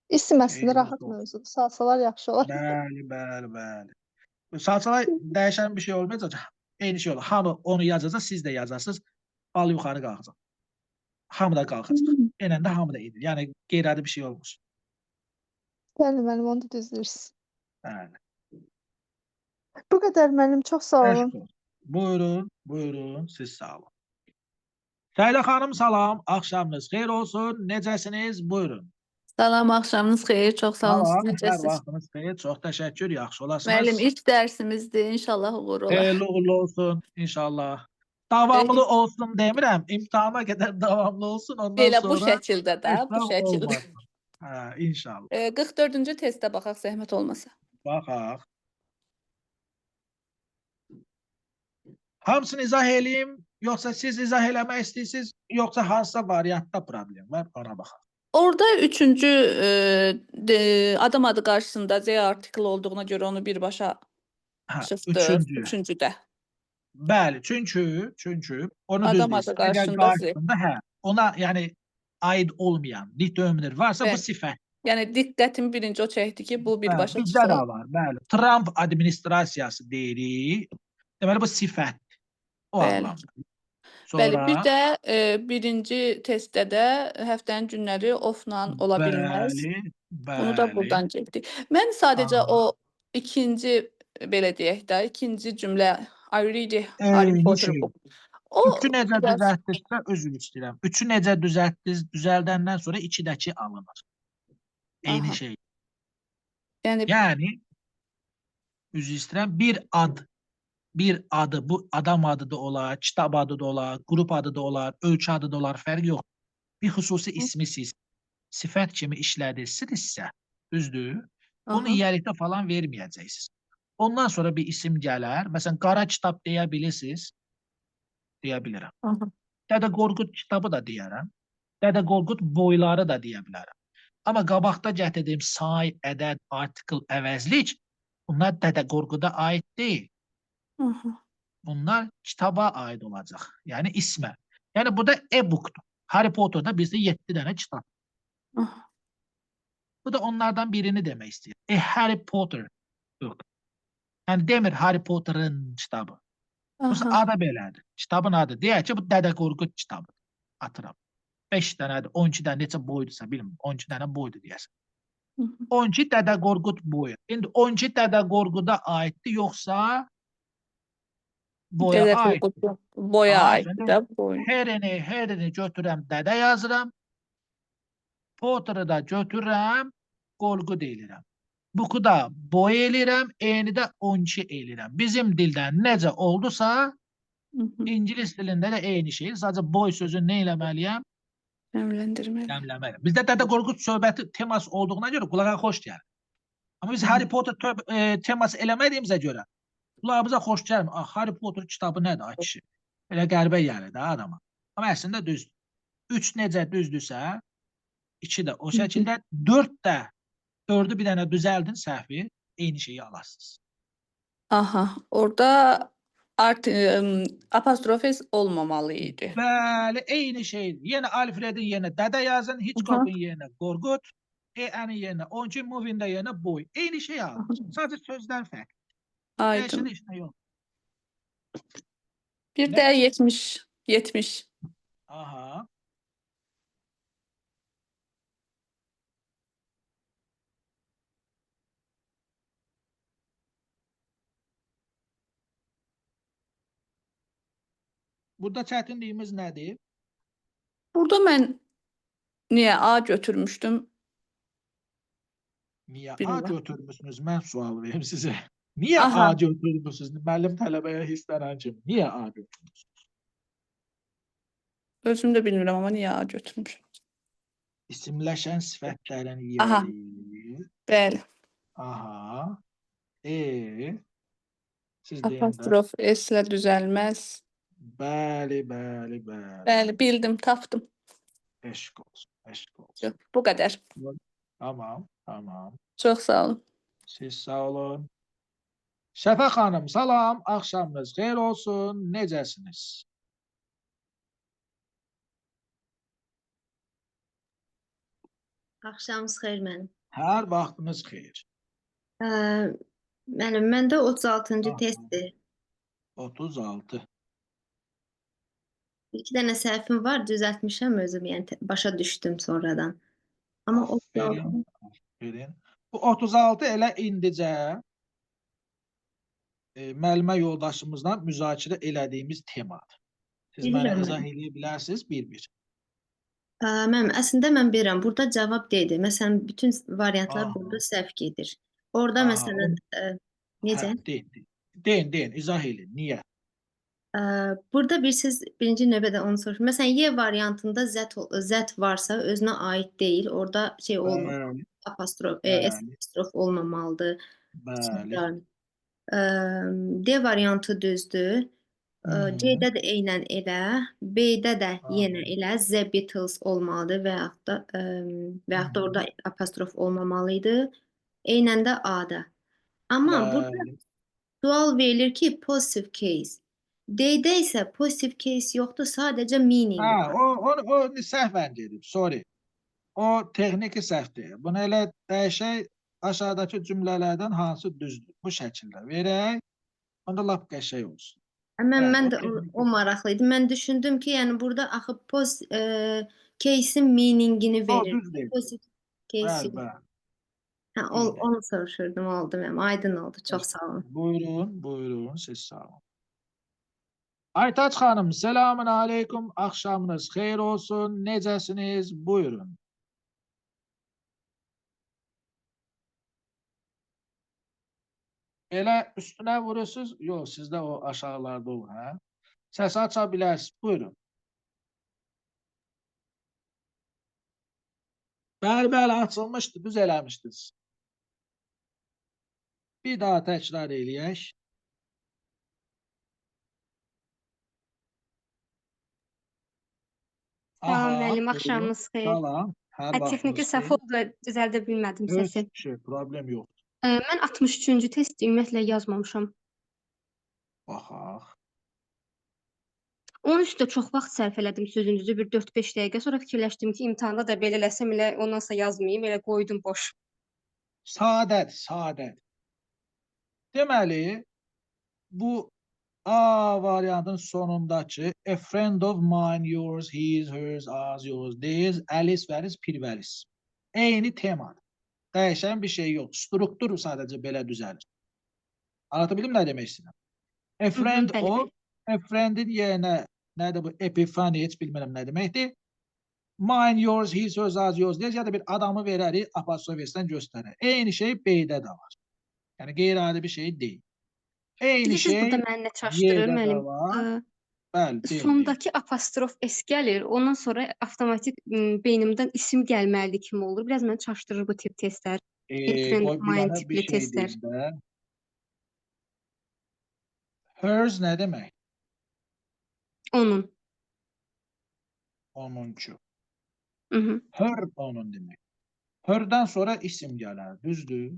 İsim əslində rahat mövzudur. Salsalar yaxşı olar. Bəli, bəli, bəli. Salsalar dəyişən bir şey olmayacaq. Eyni şey olur. Hamı onu yazacaq, siz də yazarsınız. Bal yuxarı qalxacaq. Hamı da qalxacaq. Enəndə hamı da edir. Yəni qeyri-adi bir şey olmur. Bəli, müəllim, onu da düz deyirsiniz. Bəli. Bu qədər müəllim, çox sağ olun. Buyurun, buyurun, siz sağ olun. Səylə xanım, salam, axşamınız xeyir olsun, necəsiniz? Buyurun. Salam, axşamınız xeyir, çox sağ olun, siz necəsiniz? Hər vaxtınız xeyir, çox təşəkkür, yaxşı olasınız. Müəllim, ilk dərsimizdir, inşallah uğur olar. Xeyirli uğurlu olsun, inşallah. Davamlı olsun demirəm, imtahana qədər davamlı olsun, ondan Elə sonra... bu şəkildə də, bu şəkildə. Hə, inşallah. 44-cü testə baxaq zəhmət olmasa. Baxaq. Hamısını izah eləyim, yoxsa siz izah eləmək istəyirsiniz, yoxsa hansısa variantda problem var, ona baxaq. Orada üçüncü adam adı qarşısında Z artikli olduğuna görə onu birbaşa Hə, çıxdı. üçüncü. Üçüncüdə. Bəli, çünki onu düz Adam adı deyirsiz. Əgər qarşısında Z. qarşısında, hə, ona yəni aid olmayan determiner varsa bu Bəli. sifət. Yəni diqqətimi birinci o çəkdi ki, bu Bəli, birbaşa bizdə də çıxır. var, bəli. Trump administrasiyası deyirik. Deməli bu sifət. O Bəli. anlamda. Bəli, bir Sonra də birinci testdə də həftənin günləri off-la ola bilməz. bəli, Bunu da bəli. buradan çəkdik. Mən sadəcə Aha. o ikinci belə deyək də, ikinci cümlə I read Harry Eyni Potter şey. book. O Üçü necə biraz düzəltdinizsə, üzr istəyirəm. Üçü necə düzəltdiniz, düzəldəndən sonra ikidəki alınır. Eyni Aha. şey. Yəni Yəni üzr istəyirəm, bir ad, bir adı, bu adam adı da olar, kitab adı da olar, qrup adı da olar, ölkə adı da olar, fərqi yox. Bir xüsusi ismi siz sifət kimi işlədirsinizsə, düzdür? Bunu aha. yiyəlikdə falan verməyəcəksiniz. Ondan sonra bir isim gələr. Məsələn, qara kitab deyə bilirsiniz. Deyə bilirəm. Aha. Dədə Qorqud kitabı da deyərəm. Dədə Qorqud boyları da deyə bilərəm. Amma qabaqda gətirdiyim say, ədəd, artikel, əvəzlik bunlar Dədə Qorquda aid deyil. Aha. Bunlar kitaba aid olacaq. Yəni ismə. Yəni bu da e-bookdur. Harry Potter'da bizdə 7 dənə kitab. Aha. Bu da onlardan birini demək istəyir. Harry Potter book. Yəni demir Harry Potter'ın kitabı. Bu Aha. adı belədir. Kitabın adı. Deyək ki, bu Dədə Qorqud kitabıdır. Atıram. 5 dənədir, 12 dənə neçə boydursa bilmirəm. 12 dənə boydur deyəsən. Hı -hı. 12 Dədə Qorqud boyu. İndi 12 Dədə Qorquda aiddir, yoxsa boya Dədə aiddir? Qorqud boya Aha, aiddir şimdi də boy. Herini götürəm, dədə yazıram. Potter'ı da götürürəm, Qorqud eləyirəm. Book'u da boy eləyirəm, eyni də 12 eləyirəm. Bizim dildən necə oldusa, Hı -hı. İngilis dilində də eyni şey. Sadəcə boy sözünü nə eləməliyəm? Cəmləndirməli. Cəmləməliyəm. Bizdə Dədə Qorqud söhbəti teması olduğuna görə qulağa xoş gəlir. Amma biz Harry Potter teması eləmədiyimizə görə qulağımıza xoş gəlmir. Ah, Harry Potter kitabı nədir, ay kişi? Elə qəribə gəlir də adama. Amma əslində düzdür. 3 necə düzdürsə, 2 də o şəkildə, 4 də, 4-ü bir dənə düzəldin səhvi, eyni şeyi alasınız. Aha, orada apostrof s olmamalı idi. Bəli, eyni şeydir. Yenə Alfredin yerinə dədə yazın, Hitchcock'un yerinə Qorqud, E.N.'in yerinə 12, Movie-nin də yerinə boy. Eyni şey alın. Sadəcə sözlər fərqli. Aydın. Dəyişən heç nə yox. Bir Nə? də 70, 70. Aha. Burada çətinliyimiz nədir? Burada mən niyə A götürmüşdüm? Niyə A Bilmirəm. götürmüsünüz? Mən sual verim sizə. Niyə Aha. A götürmüsünüz? Müəllim tələbəyə hisslənən kimi. Niyə A götürmüsünüz? Özüm də bilmirəm amma niyə A götürmüşüm. İsimləşən sifətlərin Aha. yeri. Bəli. Aha. Siz deyin də. Apostrof S ilə düzəlməz. Bəli, bəli, bəli. Bəli, bildim, tapdım. Eşq olsun, eşq olsun. Yox, bu qədər. Tamam, tamam. Çox sağ olun. Siz sağ olun. Şəfə xanım, salam. Axşamınız xeyir olsun. Necəsiniz? Axşamınız xeyir mənim. Hər vaxtınız xeyir. Mənim məndə 36-cı Aha. testdir. 36. İki dənə səhvim var, düzəltmişəm özüm, yəni başa düşdüm sonradan. Amma 36 Aferin, aferin. Bu 36 elə indicə müəllimə yoldaşımızla müzakirə elədiyimiz temadır. Siz mənə Bilirəm izah mən. eləyə bilərsiniz bir-bir. Mənim əslində mən bilirəm, burada cavab D-dir. Məsələn, bütün variantlar Aha. burada səhv gedir. Orada Aha, məsələn, necə? Hə, deyin, deyin. Deyin, deyin, izah eləyin. Niyə? Burada bir siz birinci növbədə onu soruşun. Məsələn, Y variantında that varsa özünə aid deyil. Orada şey olmur. Apostrof, S apostrof olmamalıdır. Bəli. Sonra, D variantı düzdür. C-də də eynən elə, B-də də yenə elə The Beatles olmalıdır və yaxud da orada apostrof olmamalı idi. Eynən də A-da. Amma burada sual verilir ki, positive case. D-də isə positive case yoxdur, sadəcə meaning Ha, var. o səhvən gedib, sorry. O texniki səhvdir. Bunu elə dəyişək, aşağıdakı cümlələrdən hansı düzdür? Bu şəkildə verək. Onda lap qəşəng olsun. Mən də o maraqlı idi. Mən düşündüm ki, yəni burada axı case-in meaningini verir. O düz deyil. Positive case. Bəli, bəli. Hə, onu soruşurdum, oldu mənim. Aydın oldu. Çox sağ olun. Buyurun, buyurun. Siz sağ olun. Aytaç xanım, selamun aleyküm. Axşamınız xeyir olsun. Necəsiniz? Buyurun. Elə üstünə vurursunuz. Yox, sizdə o aşağılarda olur. Hə? Səsi aça bilərsiniz. Buyurun. Bəli, bəli, açılmışdı. Düz eləmişdiniz. Bir daha təkrar eləyək. Salam müəllim, axşamınız xeyir. Salam. Hər Texniki səhv oldu, düzəldə bilmədim səsi. Heç şey, problem yoxdur. Mən 63-cü testi ümumiyyətlə yazmamışam. Baxaq. Onun üstə çox vaxt sərf elədim sözün düzü, bir 4-5 dəqiqə. Sonra fikirləşdim ki, imtahanda da belə eləsəm, elə ondansa yazmayım, elə qoydum boş. Sadət, sadət. Deməli, bu A variantının sonundakı a friend of mine, yours, his, hers, ours, yours, theirs, Alice, Vəlis, Pirvəlis. Eyni temadır. Dəyişən bir şey yox. Struktur sadəcə belə düzəlir. Anlatabildim nə demək istəyirəm? A friend of, a friendin yerinə nədir bu? Epiphany, heç bilmirəm nə deməkdir. Mine, yours, his, hers, ours, yours, theirs ya da bir adamı verərik, apostrof S-dən göstərir. Eyni şey B-də də var. Yəni qeyri-adi bir şey deyil. Eyni Bilirsiniz, şey burada məni nə çaşdırır müəllim? Bəli, sondakı apostrof S gəlir, ondan sonra avtomatik beynimdən isim gəlməlidir kimi olur. Biraz məni çaşdırır bu tip testlər. Qoy bir Mine dənə tipli bir şey testlər. deyim də. Hers nə demək? Onun. Onuncu. Her onun demək. Her'dən sonra isim gələr, düzdür?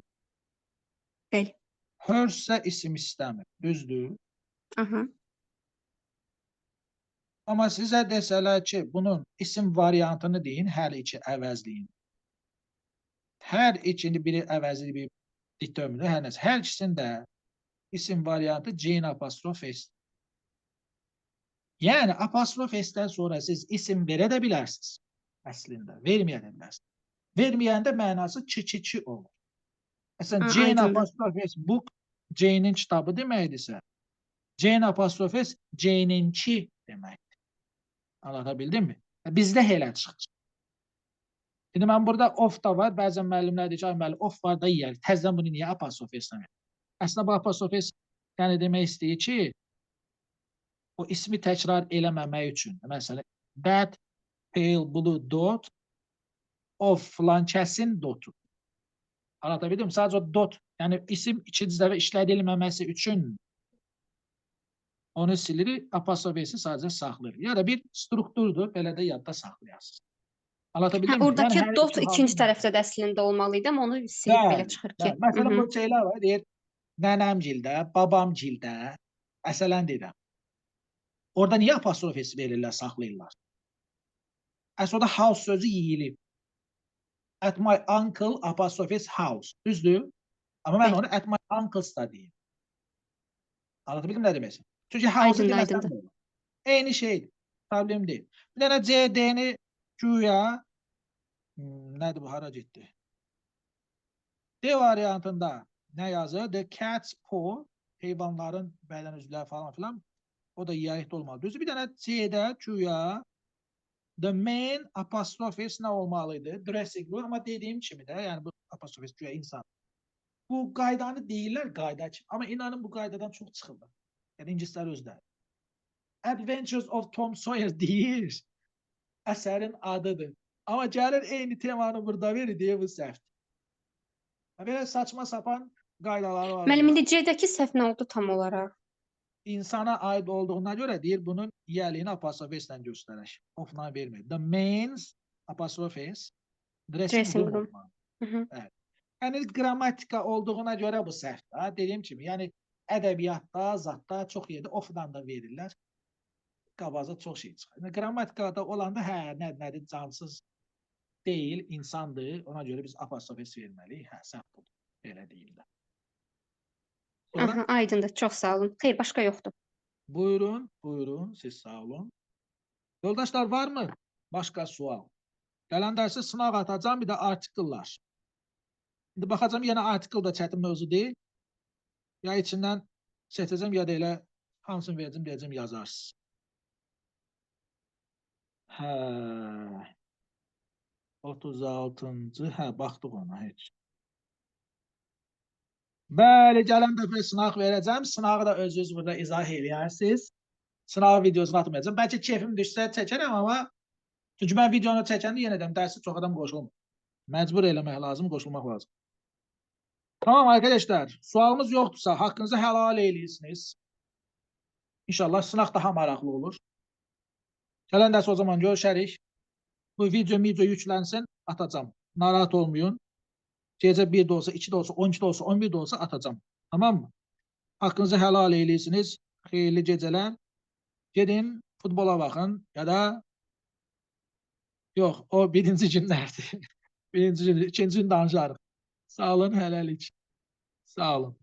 Bəli. Hers isə isim istəmir, düzdür? Aha. Amma sizə desələr ki, bunun isim variantını deyin, hər iki əvəzləyin. Hər ikini biri əvəzli bir determiner, hər nəsə. Hər ikisində isim variantı Jane apostrof S. Yəni, apostrof S-dən sonra siz isim verə də bilərsiniz. Əslində, verməyə də bilərsiniz. Verməyəndə mənası çi-çi-çi olur. Məsələn, Jane apostrof S book Jane'in kitabı deməkdirsə, Jane apostrof S Jane'inki deməkdir. Anlatabildim mi? Bizdə elə çıxır. İndi mən burada of da var. Bəzən müəllimlər deyir ki, ay müəllim, of var da yiyərik. Təzədən bunu niyə apostrof S-lə verir? Əslində, bu apostrof S yəni demək istəyir ki, o ismi təkrar eləməmək üçün. Məsələn, that pale blue dot of filan kəsin dotu. Anlatabildim mi? Sadəcə o dot, yəni isim ikinci dəfə işlədilməməsi üçün onu silirik, apostrof S-i sadəcə saxlayır. Ya da bir strukturdur, belə də yadda saxlayasınız. Anlatabildim mi? Oradakı Yəni, dot ikinci tərəfdə də əslində olmalı idi, amma onu silib belə çıxır ki. Bəli. Məsələn, bu şeylər var, deyir, nənəmgildə, babamgildə, məsələn deyirəm. Orada niyə apostrof S verirlər, saxlayırlar? Əslində, orada house sözü yeyilib. At my uncle apostrof S house. Düzdür? Amma mən onu at my uncle's da deyim. Anlatabildim nə demək istəyirəm? Çünki house-u deməsəm də olur. Eyni şeydir. Problem deyil. Bir dənə C, D-ni güya nədir bu? Hara getdi? D variantında nə yazır? The cat's paw, heyvanların bədən üzvləri falan filan. O da yiyəlikdə olmalı. Düzdür? Bir dənə C-də güya the main apostrof S nə olmalı idi? Dressing room. Amma dediyim kimi də, yəni bu apostrof S güya insan. Bu qaydanı deyirlər qayda kimi. Amma inanın bu qaydadan çox çıxırlar. Yəni ingilislər özləri. Adventures of Tom Sawyer deyir. Əsərin adıdır. Amma gəlir eyni temanı burada verir deyə bu səhvdir. Belə saçma sapan qaydaları var. Müəllim, indi C-dəki səhv nə oldu tam olaraq? İnsana aid olduğuna görə deyir bunun yiyəliyini apostrof S-lə göstərək. Of-la vermir. The men's apostrof S dressing Dressing room room. olmalı. Hı -hı. Evet. Yəni qrammatika olduğuna görə bu səhvdir. Ha? Dediyim kimi, yəni ədəbiyyatda, zatda çox yerdə of-dan da verirlər. Qabaza çox şey çıxır. Yəni, qrammatikada olanda hə, nədir, cansız deyil, insandır. Ona görə biz apostrof S verməliyik. Hə, səhv budur. Belə deyirlər. Sonra Aha, aydındır. Çox sağ olun. Xeyr, başqa yoxdur. Buyurun, buyurun. Siz sağ olun. Yoldaşlar var mı başqa sual? Gələn dərsə sınaq atacağım, bir də artikellar. İndi baxacağım, yenə artikel da çətin mövzu deyil. Ya içindən seçəcəm, ya da elə hamısını verəcəm, deyəcəm yazarsınız. Hə. 36-cı, hə, baxdıq ona heç. Bəli, gələn dəfə sınaq verəcəm. Sınağı da özünüz burada izah eləyərsiniz. Sınaq videosunu atmayacağım. Bəlkə keyfim düşsə çəkərəm, amma çünki mən videonu çəkəndə yenə də dərsə çox adam qoşulmur. Məcbur eləmək lazım, qoşulmaq lazım. Tamam arkadaşlar, sualımız yoxdursa haqqınızı helal eləyirsiniz. İnşallah sınaq daha maraqlı olur. Gələn dərs o zaman görüşərik. Bu video yüklənsin, atacağım. Narahat olmayın. Gecə 1 də olsa, 2 də olsa, 12 də olsa, 11 də olsa atacağım. Tamam mı? Haqqınızı helal eləyirsiniz. Xeyirli gecələr. Gedin futbola baxın ya da yox, o birinci günlərdir. Birinci gün, ikinci gün danışarıq. Sağ olun, hələlik. Sağ olun.